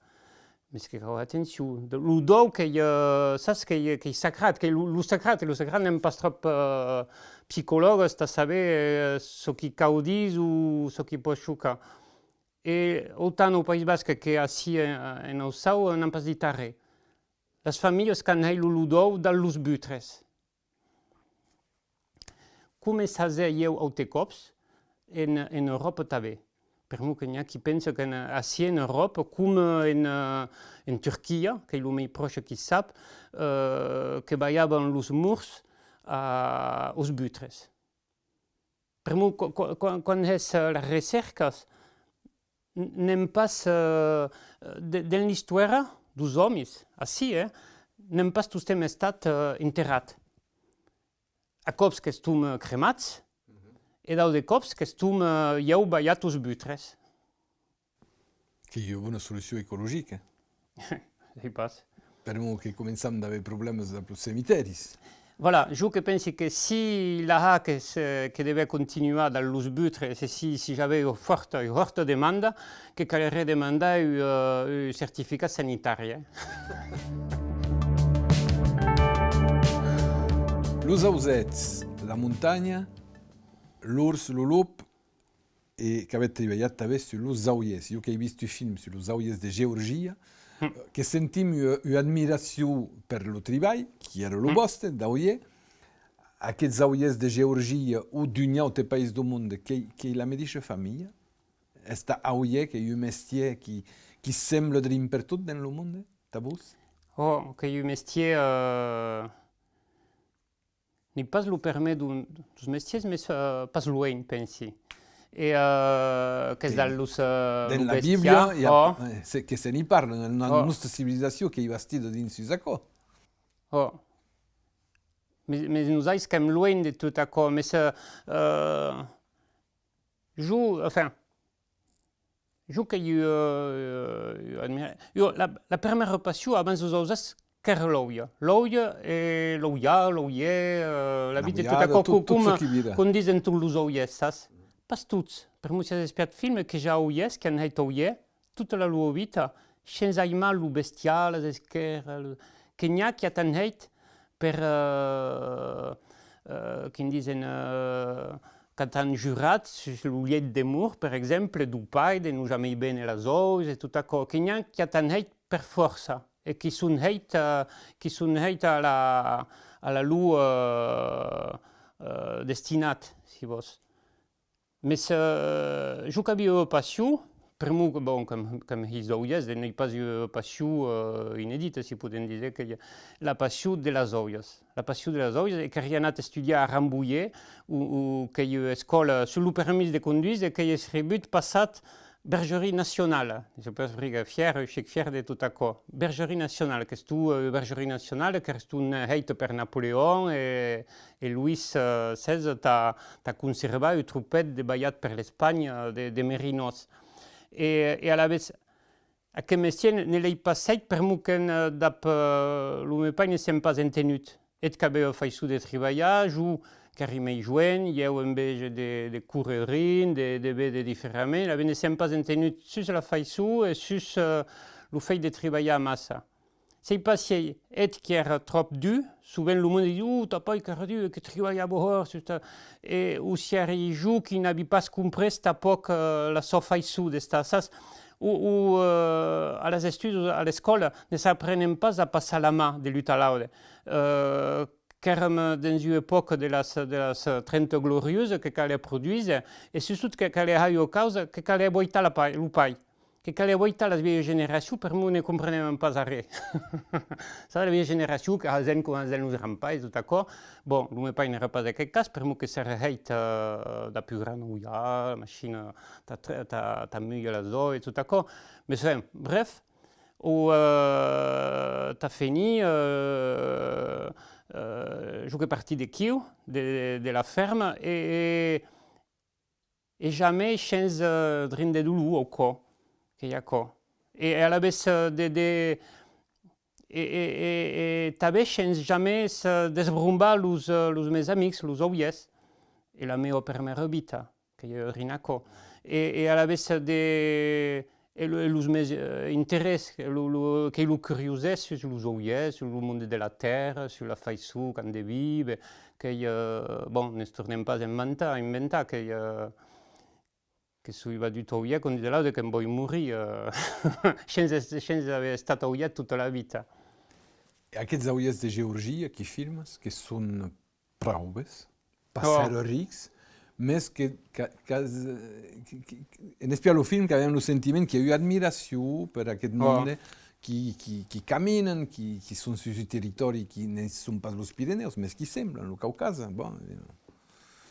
mes que cau atencion. De, lo dòu qu'ei, eh, sas, qu'ei, qu'ei sacrat, qu'ei lo, lo sacrat, e lo sacrat n'èm pas tròp, eh, psicològas tà saber, eh, çò qui cau díser o çò qui pòt chocar. E autant au País Basc que ací en, en Aussau, n'an pas dit arré. Las familhas qu'an hèit lo, lo dòu dab los butres. Coma s'hasè ieu autes còps en, en Euròpa tanben. Pr'amor que n'i a qui pensa qu'en, ací en Euròpa, coma en, en Turquia, qu'ei lo mei pròche qui's sap, eh, que balhavan los mòrts a, aus butres. Pr'amor, qu-, qu-, quan, quan hès, eh, las recèrcas, n-, n'èm pas, eh, de, dens l'istoèra deus òmis, ací, eh, n'èm pas tostemps estat, eh, enterrat. A còps qu'estom, eh, cremats, e d'autes còps qu'estom, eh, ieu balhat aus butres. Qu'ei ua bona solucion ecologica. Sèi pas. Pr'amor que començam d'aver problèmas dab los cemitèris. Voilà, jo que pensi que si la hac es, eh, que devè continuar dab los butres, e si, si i avè ua fòrta, ua hòrta demanda, que calerè demandar un, eh, un certificat sanitari, eh. Los ausèths, la montanha, l'ors, lo lop, e qu'avètz tribalhat tanben sus los aulhèrs. Jo qu'èi vist un film sus los aulhèrs de Georgia, eh, que sentim ua, ua admiracion per lo tribalh, qui èra lo vòste, d'aulhèr. Aqueths aulhèrs de Georgia o d'un aute país deu monde, qu'ei, qu'ei la medisha familha? Estar aulhèr qu'ei un mestièr qui, qui sembla drin pertot dens lo monde, tà vos? Oh, qu'ei un mestièr, eh, N'ei pas lo permèr d'un, deus mestièrs, mes, eh, pas luenh, pensi. E, eh, qu'es dens los, eh, dens lo la bestiar, Bíblia, i a, oh, eh, se, que se n'i parla, en la oh, nòstra civilizacion qu'ei bastida dins sus aquò. Oh. Mes, mes nosais qu'èm luenh de tot aquò, mes, eh, eh, jo, enfin, jo qu'èi, eh, admirat, jo, la, la premèra passion abans los ausèths qu'èra l'òia. L'òia e l'òia, l'òier, eh, la vita, tot aquò, tot, tot çò qui vira, com disen tots los òièrs, sas? Pas tots. Pr'amor si as espiat filmes que i a òièrs, qu'an hèit òier, tota la lor vita, shens aimar lo bestiar, las esquèras, lo, que n'i a qui a tant hèit per, eh, eh, quin disen, eh, qu'an tant jurat sus lo lièit de mort, per exemple, deu pair, de non jamei véner las òus e tot aquò, que n'i a qui a tant hèit per fòrça, e qui son hèit, eh, qui son hèit a la, a la lor, eh, eh, destinat, si vòs. Mes, eh, jo qu'avi ua passion, pr'amor, bon, com, com his d'òièrs, n'ei pas ua passion, eh, inedita, si podem díser, qu'ei la passion de las òias. La passion de las òias, e qu'èri anat estudiar a Rambouillet, o, o qu'ei ua escòla, sus lo permís de conduise, qu'ei escrivut passat Bergerie Nationale. Soi pas briga fièr, sec fièr de tot aquò. Bergerie Nationale, qu'estó, eh, Bergerie Nationale, qu'estó hèita per Napoleon e, e Louis, eh, setze tà, tà conservar un tropèth de balhat per l'Espanha de, de merinos. E, e alavetz, aqueth mestièr ne, ne l'èi pas hèit, pr'amor que, eh, dab, eh, lo me pair ne sèm pas entenut. Eth qu'avè ua faiçon de tribalhar, jo qu'èri mei joen, ieu enveja de, de córrer drin, de, de véder diferament, alavetz ne sèm pas entenut sus la faiçon e sus, eh, lo fèit de tribalhar amassa. Sèi pas si ei eth qui èra tròp dur, sovent lo monde ditz: «Oh, tà pair qu'èra dur, que tribalhava hòrt, sus ta-», e, o si èri jo qui n'avi pas comprés tanpòc, eh, la sò faiçon d'estar, sas? O, o, eh, a las estudis, a l'escòla, ne s'aprenen pas a passar la man de l'un a l'aute. Eh, qu'èrem dens ua epòca de las, de las Trenta Gloriosas que calè produíser, e sustot que calè har ua causa, que calè voitar la pai-, lo pair, que calè voitar las vielhas generacions, pr'amor ne comprenèvan pas arren. Sas, la vielha generacion, que hasèn coma hasèn los grands-pairs, tot aquò. Bon, lo me pair n'èra pas d'aqueth cas, pr'amor que s'èra hèit, eh, dab ua grana òia, la machina tà tre-, tà, tà mulhar las òias, tot aquò. Mes, enfin, bref, o, eh, tà fenir, eh, eh, jo que parti d'aquiu, de, de la fèrma, e, e, e jamei shens, eh, drin de dolor au còr, qu'ei aquò. E, e alavetz, eh, de, de, e, e, e, e tanben shens jamei, eh, desbrombar los, eh, los mes amics, los aulhèrs, e la meua permèra vita, qu'ei rin aquò. E, e alavetz de, e lo, e los mes, eh, interès, lo, lo, qu'ei lo curiosèr sus los aulhèrs, sus lo monde de la tèrra, sus la faiçon qu'an de víver, qu'ei, eh, bon, ne's tornem pas inventar, inventar, qu'ei, eh, que soi vadut aulhèr, com ditz l'aute, que'm voi morir, eh, shens es-, shens aver estat aulhèr tota la vita. E aqueths aulhèrs de Georgia qui filmas, que son praubes, pas hèra rics, mes que, que, qu'as, eh, que, que, en espiar lo film qu'avem lo sentiment qu'i a ua admiracion per aqueth monde qui, qui, qui caminan, qui, qui son sus un territòri qui ne son pas los Pirenèus, mes qui semblan lo Caucas, bon, eh.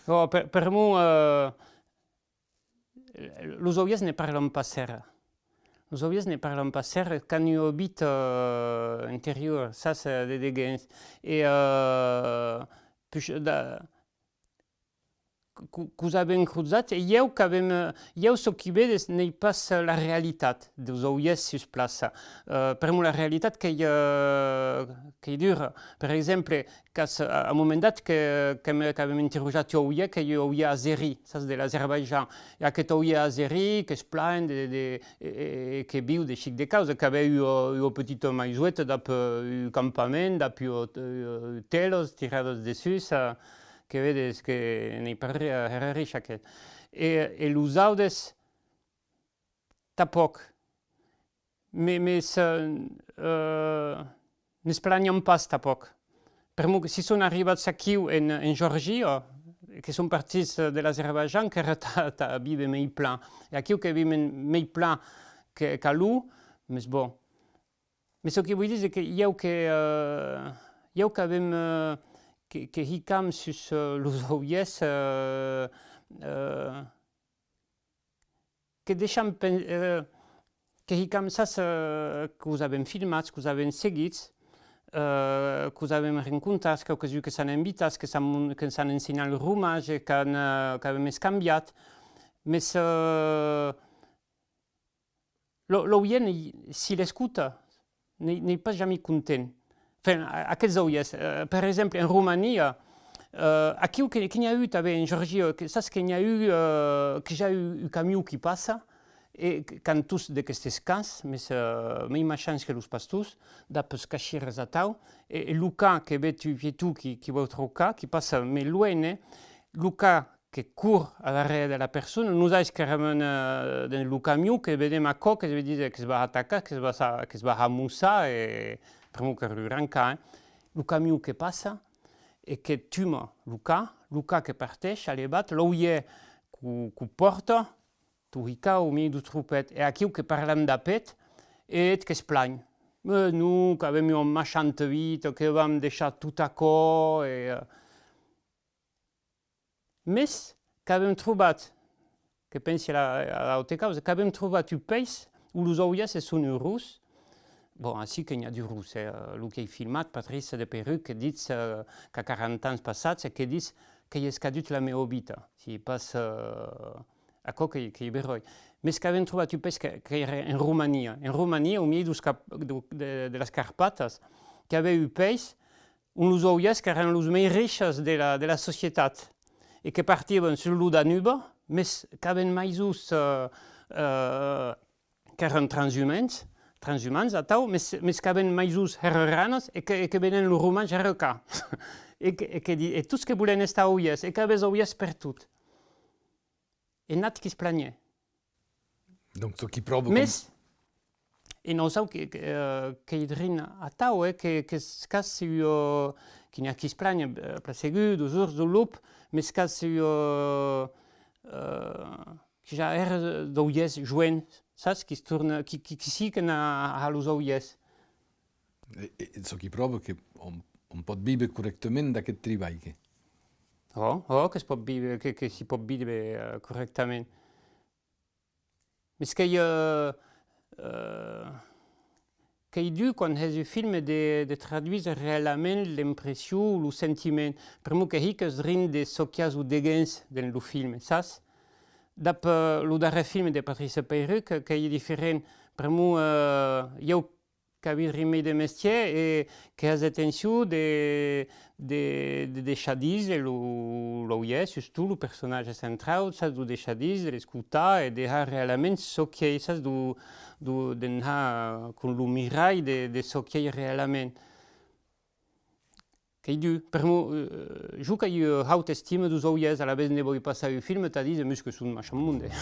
Oh, per, pr'amor, eh, los aulhèrs ne parlan pas hèra. Los aulhèrs ne parlan pas hèra, qu'an ua vita, eh, interiora, sas, eh, de deguens. E, eh, puish, da, cu-, que'us avem crosats, e ieu qu'avem, eh, ieu çò qui vedes n'ei pas, eh, la realitat deus aulhèrs sus plaça. Eh, pr'amor la realitat qu'ei, eh, qu'ei dura. Per exemple, Qu'as, a, a un moment dat que, que me, qu'avem interrojat un aulhèr, qu'ei un aulhèr azeri, sas, de l'Azerbaitjan. E aqueth aulhèr azeri qu'es plan de, de, e, e, e que viu de chic de causa, qu'avè ua, ua petita maiseta dab, eh, un campament, dab ua, eh, telas tiradas dessús, eh, que vedes que n'ei pas re-, hèra riche aqueth. E, e los autes, tanpòc. Me, mes, eh, eh, ne's planhan pas, tanpòc. Pr'amor que si son arribats aquiu en, en Georgia, que son partits de l'Azerbaitjan, qu'èra tà, tà víver mei plan. E aquiu que viven mei plan que, qu'alhors, mes bon. Mes çò que voi díser que ieu que, eh, ieu qu'avem, eh, que, que hicam sus, eh, los aulhèrs, eh, eh, que deisham pen-, eh, que hicam, sas, eh, que'us avem filmats, que'us avem seguits, eh, que'us avem rencontrats, quauques uns que s'an envitats, que s'an, que s'an ensenhat lo romatge, qu'an, eh, qu'avem escambiat. Mes, eh, lo, l'aulhèr, si l'escota, n'ei, n'ei pas jamei content. Enfin, a-, aqueths aulhèrs, eh, per exemple, en Romania, eh, aquiu que, que n'i a un tanben, en Georgia, que, sas que n'i a un, eh, que i a un, un camion qui passa, e que, qu'an tots d'aquestes cans, mes, eh, mei machants que los pastors, dab es cachires atau, e, e lo can que ved un pieton qui, qui vòu traucar, qui passa mei luenh, eh, lo can que cor a darrèr de la persona, nosauts qu'èrem, eh, dens lo camion, que vedem aquò, que's ve díser que's va atacar, que's va sa-, que's va amossar, e pr'amor qu'èra un gran can, eh. Lo camion que passa, e que tuma lo can, lo can que parteish, alevat, l'aulhèr qu'o, qu'o pòrta, tot hicau au miei deu tropèth, e aquiu que parlam dab eth, e eth que's planh. Mes non, qu'avem ua machanta vita, que vam deishar tot aquò, e, eh, mes qu'avem trobat, que pensi a la, a l'aute causa, qu'avem trobat un país on los aulhèrs se son urós. Bon, ací que n'i a d'urós, eh, lo qu'ei filmat, Patrice de Perruc, que ditz, eh, qu'a quaranta ans passats, e que ditz qu'ei escadut la meua vita, si pas, eh, aquò qu'ei, qu'ei beròi. Mes qu'avem trobat un país que, qu'èra en Romania. En Romania, au miei deus Cap-, de, de, de las Carpatas, qu'i avè un país on los aulhèrs qu'èran los mei riches de la, de la societat, e que partivan sus lo Danuba, mes qu'avèn maisons, eh, eh, qu'èran transhumants, transhumants atau, mes, mes qu'avèn maisons hèra granas e que, e que venèn lo romatge hèra car. E que, e que di-, e tots que volèn estar aulhèrs, e qu'avès aulhèrs pertot. E nat qui's planhè. Donc, çò qui pròva... Mes, e non sau que, que, eh, qu'ei drin atau, eh, que, que s-, qu'a sigut, eh, que n'i a qui's planhen, eh, plan segur, deus ors, deu lop, mes qu'a sigut, eh, eh, que ja èra d'aulhèrs joens, sas, qui's torna, qui, qui, qui's hiquen a, a los aulhèrs. E, e, çò qui pròva que òm, òm pòt víver corrèctament d'aqueth tribalh, que... Ò, ò, que's pòt víver, que, que s'i pòt víver, eh, corrèctament. Mes qu'ei, eh, eh, qu'ei dur quan hès un film de, de traduíser realament l'impression, lo sentiment, pr'amor que hiques drin de çò qui as au deguens dens lo film, sas? Dab, eh, lo darrèr film de Patrice Peyruc, qu'ei diferent, pr'amor, eh, ieu qu'avi drin mei de mestièr e que hès atencion de, de, de deishar díser lo, l'aulhèr, sustot lo personatge centrau, sas, de deishar díser, de l'escotar e de har realament çò qui ei, sas, de, de, de har com lo miralh de, de çò qui ei realament. Qu'ei dur. Pr'amor, eh, jo qu'ai ua hauta estima deus aulhèrs, alavetz ne voi passar un film tà díser, mes que son machant monde.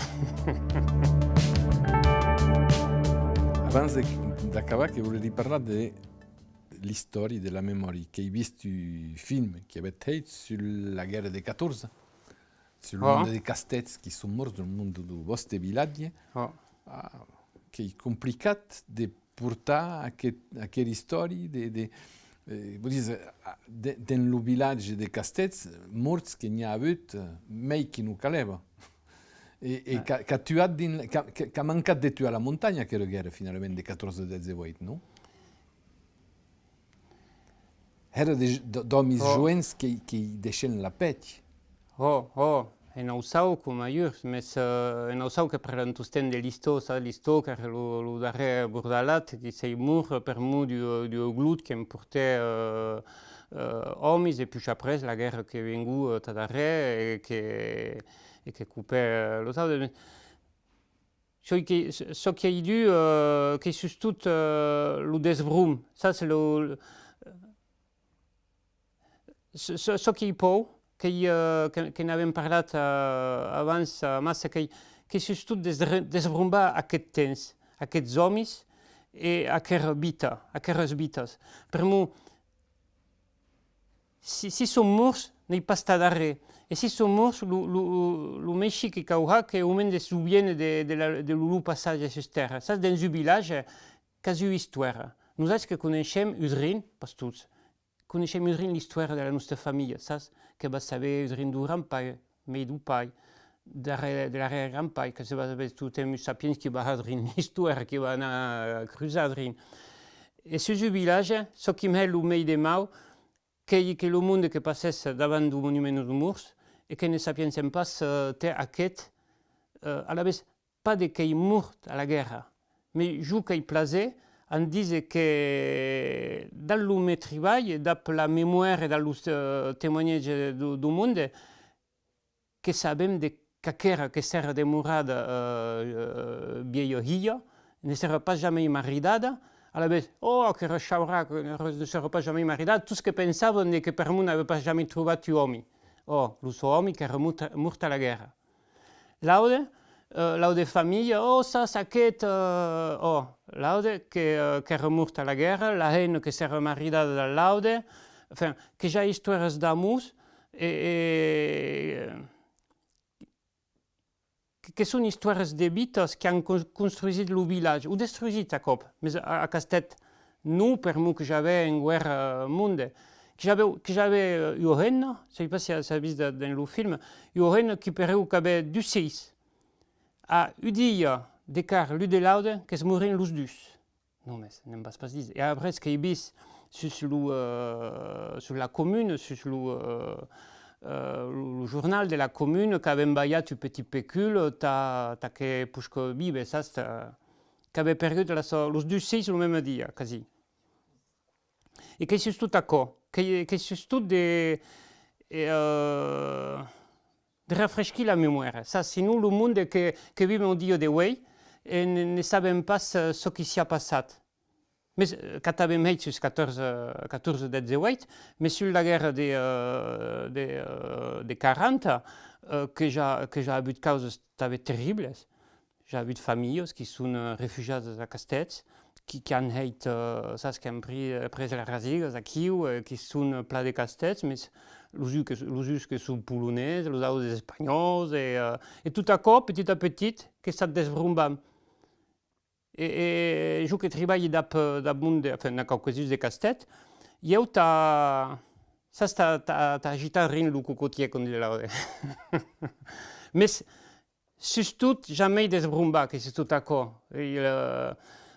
Abans de, d'acabar, que volerí parlar de l'istòria, de la memòria. Qu'èi vist un film qui avètz hèit sus la guèrra de catorze, sul monde de Castèths qui son mòrts, del monde deu vòste vilatge. Ah, qu'ei complicat de portar aqueth, aquera istòria de, de, eh, vos dise, a, de, dens lo vilatge de Castèths, mòrts que n'i a avut, eh, mei qui non calèva. E, e qu'a, qu'a tuat dins, qu'a, qu'a, qu'a mancat de tuar la montanha, aquera guèrra, finalament, de catorze dètz-e-ueit, non? Hèra de, d-, d'òmis joens que, que i deishèn la pèth. Ò, ò, en Aussau coma ailleurs, mes, eh, en Aussau que parlan tostemps de l'Istó, sas, l'Istó qu'èra lo, lo darrèr bordalat, qui s'ei mòrt per'mor d'ua, d'ua glot qu'emportè, eh, eh, òmis, e puish après la guèrra que vengó, eh, tà darrèr e que, e que copè, eh, los autes. Mes çò qui, çò qui ei dur, eh, qu'ei sustot, eh, lo desbrom, sas, lo, lo, çò, çò, çò qui ei paur, qu'ei, eh, que, que n'avem parlat, eh, abans, eh, amassa, qu'ei, qu'ei sustot desre-, desbrombar aqueth temps, aqueths òmis e aquera vita, aqueras vitas. Pr'amor, si, si son mòrts, n'ei pas tà darrèr. E si son mòrts, lo, lo, lo mei chic que cau har, qu'ei au mens de se soviéner de, de la, de lo, lo passatge sus tèrra. Sas, dens un vilatge, qu'as ua istoèra. Nosauts que coneishem un drin, pas tots, coneishem un drin l'istoèra de la nosta familha, sas? Que vas saber un drin deu grand-pair, mei deu pair, darrèr, de l'arrèr-grand-pair, que se vas aver totem un sapiens qui va har drin l'istoèra, qui va anar crusar drin. E sus un vilatge, çò qui m'hèt lo mei de mau, qu'ei que lo monde que passèsse davant deu monument deus morts e que ne sapièssen pas, eh, tè aqueth, eh, alavetz pas de qu'ei mort a la guèrra, mes jo qu'èi plaser en díser que dab lo me tribalh e dab la memoèra e dab los, eh, temoignatges deu, deu monde, que sabem de qu'aquera que s'èra demorada, eh, eh, vielha hilha, ne s'èra pas jamei maridada, alavetz, ò, aquera chaura que ne, ne s'èra pas jamei maridada, tots que pensavan de que permor n'avè pas jamei trobat un òmi. Ò, lo son òmi qu'èra mort, mort a la guèrra. L'aude, eh, l'aude familha, ò, sas aqueth, eh, ò, l'aude que, eh, qu'èra mort a la guèrra, la hemna que s'èra maridada dab l'aude, enfin, que i a istoèras d'amors, e, e, que, que son istoèras de vitas qu'an cons-, construsit lo vilatge, o destrusit a còp, mes a, a Castèth non, permor que i avè en guèrra monde, que i avè, que i avè, eh, ua hemna, sai pas se, se as vist de, dens lo film, ua hemna qui pereu qu'avè dus hilhs. A un dia d'escart l'un de l'aude que's morin los dus. Non, mes ne'n vas pas díser. E après qu'èi vist sus lo, eh, sus la comuna, sus lo, eh, eh, lo, lo jornal de la comuna, qu'avèn balhat un petit pecul, tà, tà que posque víver, sas, tà, qu'avè pergut la so-, los dus hilhs lo meme dia, quasi. E qu'ei sustot aquò, qu'ei, qu'ei sustot de, eh, de refresquir la memoèra. Sas, sinon lo monde que, que vivem au dia de uei, e ne, ne sabem pas, eh, çò qui s'i a passat. Mes, eh, qu'at avem hèit sus catorze, catorze dètz-e-ueit, mes sus la guèrra de, eh, de, eh, de quaranta, eh, que i a, que i a avut causas tanben terribles. I a avut familhas qui son, eh, refugiadas a Castèth, qui, qui an hèit, eh, sas, qu'an pri-, pres las rasigas aquiu, eh, qui son, eh, plan de Castèth, mes los uns que, los uns que son polonés, los autes espanhòus, e, eh, e tot aquò, petit a petit, que s'at desbromban. E, e jo que tribalhi dab, dab monde, enfin, dab quauques uns de Castèth, ieu tà, sas, tà, tà, tà agitar drin lo cocotièr, com ditz l'aude. Mes, sustot, jamei desbrombar, que sustot aquò. E, eh,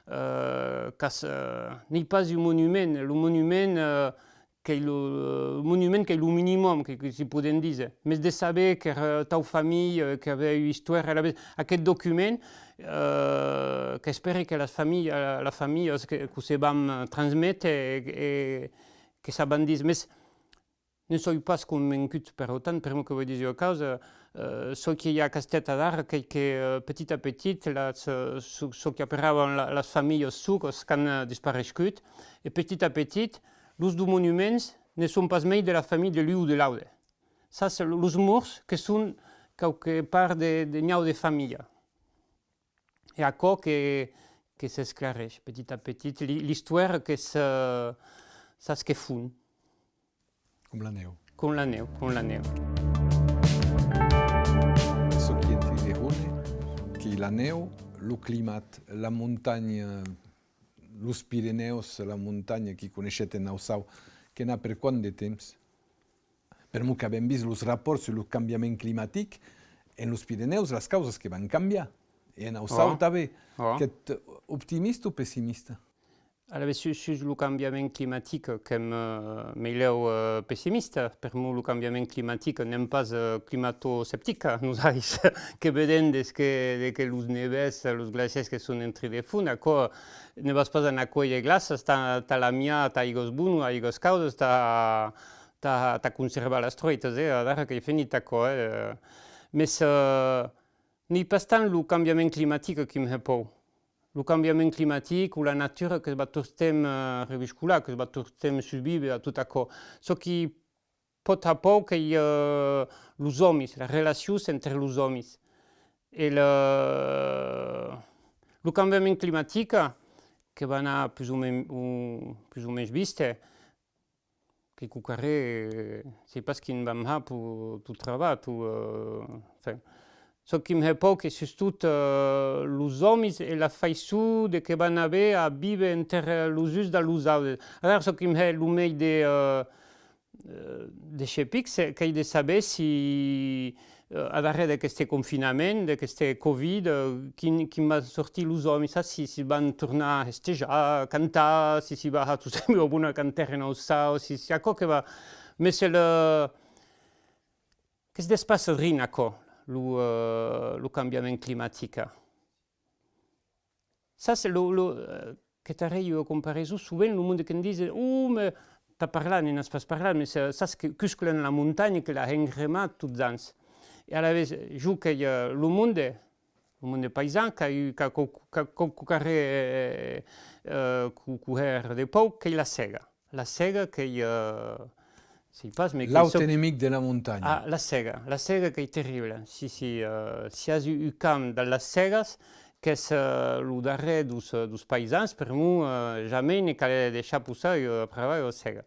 eh, qu'as, eh, n'ei pas un monument. Lo monument, eh, qu'ei lo, lo monument qu'ei lo minimum que, que si podem díser. Mes de saber qu'èra tau familha, eh, qu'avè ua istoèra, alavetz, aqueth document, eh, qu'espèri que las familhas, las familhas que, que se van transméter e, e que s'ac van díser. Mes ne soi pas convencut per autant, permor que vòi díser ua causa, eh, çò qui i a a Castèth adara, qu'ei que, eh, petit a petit, las, eh, çò, çò qu'aperavan la, las familhas socas qu'an, eh, dispareishut, e petit a petit, los dus monuments ne son pas mei de la familha de l'un o de l'aude. Sas, los morts que son quauque part de, de nau de familha. E aquò que, que s'esclareish petit a petit, l'i-, l'istoèra que se, sas, que fon. Com la nèu. Com la nèu, com la nèu. Çò qui entri de hone, qu'ei la nèu, lo climat, la montanha, los Pirenèus, la montanha qui coneishetz en Aussau, que n'a per quant de temps? Permor qu'avem vist los rapòrts sus lo cambiament climatic, en los Pirenèus las causas que van cambiar, e en Aussau tanben. Qu'ètz optimista o pessimista? Alavetz, sus, sus lo cambiament climatic, qu'èm, eh, meilèu, eh, pessimista, permor lo cambiament climatic n'èm pas, eh, climato-sceptica, nosais, que vedem des que, de que los nevèrs, los glacièrs que son en trin de fondre, aquò, ne vas pas anar cuélher glaças tà, tà l'amiar, tà aigas bonas, aigas caudas, tà, tà, tà conservar las troitas, eh, adara qu'ei fenit aquò, eh. Mes, eh, n'ei pas tant lo cambiament climatic qui me hè paur. Lo cambiament climatic o la natura que va tostemps, eh, reviscolar, que va tostemps susvíver a tot aquò. Çò qui pòt har paur qu'ei, eh, los òmis, las relacions entre los òmis. E le, lo cambiament climatic, que va anar pus o men-, o, pus o mens viste, que quauquarren, eh, sèi pas quin vam har per tot travar, tot, eh, enfin, Çò qui'm hè paur qu'ei sustot, eh, los òmis e la faiçon de que van aver a víver enter, eh, los uns dab los autes. Adara çò qui'm hè lo mei de, eh, eh, de chepic, se-, qu'ei de saber si, eh, a darrèr d'aqueste confinament, d'aqueste Covid, eh, quin, quin van sortir los òmis, sas, si, si van tornar hestejar, cantar, si, si va har tostemps ua bona cantèra en aussau, si, si aquò que va... Mès el, eh, que's despassa drin aquò, lo, eh, lo cambiament climatic. Sas, lo, lo, eh, que t'arrei ua comparason, sovent lo monde que'm dise: «Oh, mès t'as parlat, ne n'as pas parlat, mès, eh, sas que cusclan la montanha, que la hèn cremar tots ans.» E alavetz, jo qu'ei, eh, lo monde, lo monde paisan, qu'a, qu'a, qu'a, qu'a quauquarren, eh, eh, qu'a, qu'a hèr de paur, qu'ei la sèga. La sèga qu'ei, eh, sèi pas, mès qu'ei... L'aute çò enemic de la montanha. Ah, la sèga, la sèga qu'ei terrible. Si, si, eh, si as un, un camp dab las sègas, qu'ès, eh, lo darrèr deus, eh, deus paisans, permor, eh, jamei ne calè deishar possar, eh, apravar ua sèga.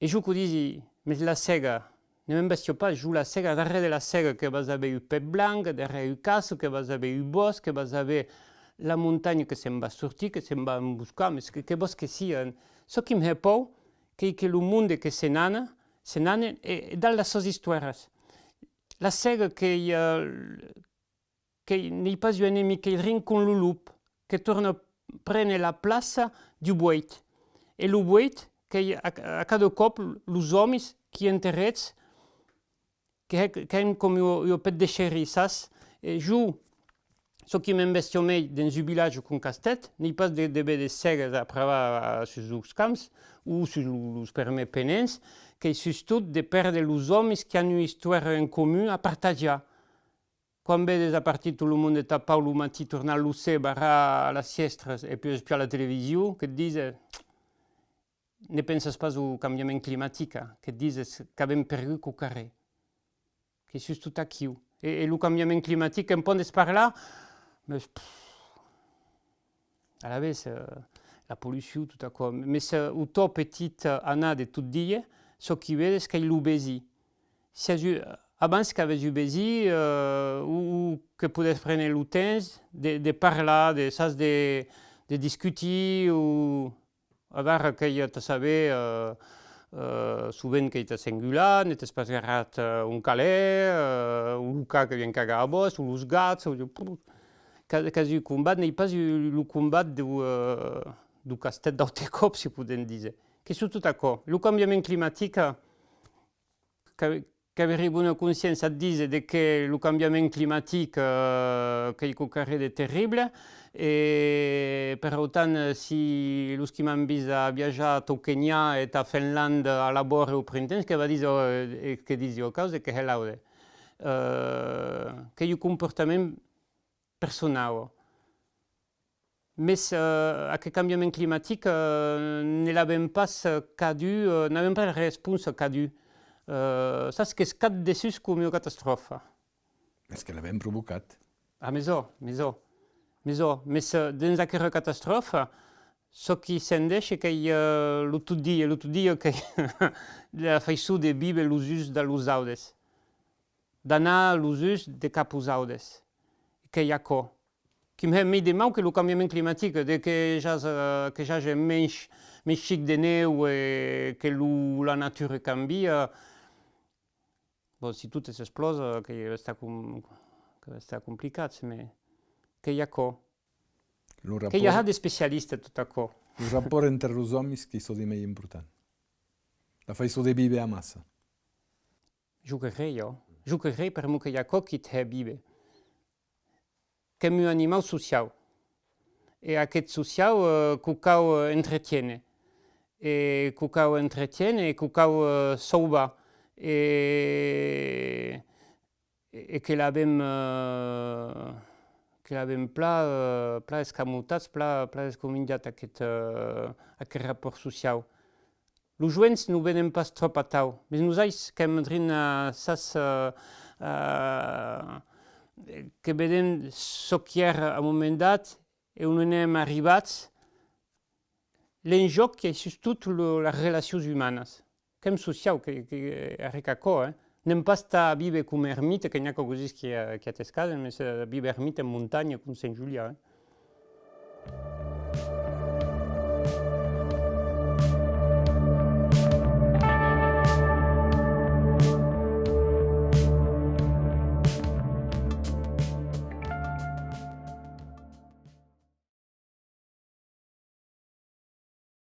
E jo que'u disi, mès la sèga, ne m'embèstio pas, jo la sèga, darrèr de la sèga que vas aver un pèp blanc, darrèr un castre que vas aver un bòsc, que vas aver la montanha que se'n va sortir, que se'n va emboscar, mès que, que vòs que sia. Çò qui'm hè paur, qu'ei que lo monde que se n'ana, se n'anen, e, e dab las sas istoèras. La sèga qu'ei, eh, qu'ei, n'ei pas un enemic, qu'ei drin com lo lop, que torna préner la plaça deu boeit. E lo boeit, qu'ei a, a cada còp los òmis qui enterrets, que hè, qu'èm com ua, ua pèth de cherin, sas? E jo, çò qui m'embèstio mei dens un vilatge com Castèth, n'ei pas de, de véder sègas apravar sus los camps o sus lo, los permèrs penents, qu'ei sustot de pèrder los òmis qui an ua istoèra en comun a partatjar. Quan vedes a partir tot lo monde tà paur lo matin, tornar lo ser, barrar las fièstras e puish espiar la television, que't dise, ne pensas pas au cambiament climatic, eh? Que't dises qu'avem pergut quauquarren. Qu'ei sustot aquiu. E, e lo cambiament climatic, que'n pòdes parlar, mès, pff, alavetz, eh, la pollucion, tot aquò. Mès, eh, au tò petit, eh, anar de tot dia, çò qui vedes qu'ei lo vesin. Si as un, abans qu'avès un vesin, eh, o, o que podès préner lo temps de, de parlar, de, sas, de, de discutir, o, adara qu'ei tà saber, eh, eh, sovent qu'ei tà s'engular, ne t'ès pas garrat, eh, on calè, eh, o lo can que vien cagar a vos, o los gats, o, qu'as, qu'as un combat, n'ei pas un, lo combat deu, eh, deu Castèth d'aute còp, si podem díser. Qu'ei sustot aquò. Lo cambiament climatic, eh, qu'a-, qu'averí bona consciéncia de díser de que lo cambiament climatic, eh, qu'ei quauquarren de terrible, e per autant, eh, si los qui m'an vist a viatjar tau Kenya e tà Finlanda a l'abòrd au printemps, que va díser, eh, e que disi ua causa, que hè l'aude. Eh, qu'ei un comportament personau. Mès, eh, aqueth cambiament climatic, eh, ne l'avem pas, eh, cadun, eh, n'avem pas responsa cadun. Eh, sas, que's cad dessús com ua catastròfa. Mès que l'avem provocat. Ah, mès ò, mès ò, mès ò. Mès, eh, dens aquera catastròfa, çò qui se'n dèisha qu'ei, eh, lo tot dia, lo tot dia qu'ei la faiçon de víver los uns dab los autes. D'anar los uns de cap aus autes. Qu'ei aquò. Qui'm hè mei de mau que lo cambiament climatic, de que jage, eh, que jage mensh, mensh chic de nèu e que lo, la natura cambia. Bon, si tot s'explòsa, que va estar com-, que va estar complicat, mès qu'ei aquò. Lo rapòrt... Que i a d'especialistas tot aquò. Lo rapòrt enter los òmis qu'ei çò de mei important. La faiçon de víver amassa. Jo que crei, ò. Jo que crei, permor qu'ei aquò qui't hè víver. Qu'èm un animau sociau. E aqueth sociau, eh, que'u cau, eh, entretiéner. E que'u cau entretiéner e que'u cau, eh, sauvar. E, e, e que l'avem, eh, que l'avem plan, eh, plan escamotat, plan, plan escominjat aqueth, eh, aqueth rapòrt sociau. Los joens non veden pas tròp atau, mès nosais qu'èm drin, eh, sas, eh, eh, que vedem çò qui èra a un moment dat e on n'èm arribats. L'enjòc qu'ei sustot lo, las relacions umanas. Qu'èm sociau, que, que, arré qu'aquò, eh? N'èm pas tà víver coma ermita, que n'i a quauquesins qui, eh, qui atescasen, mes, eh, víver ermita en montanha com Sent Julian, eh.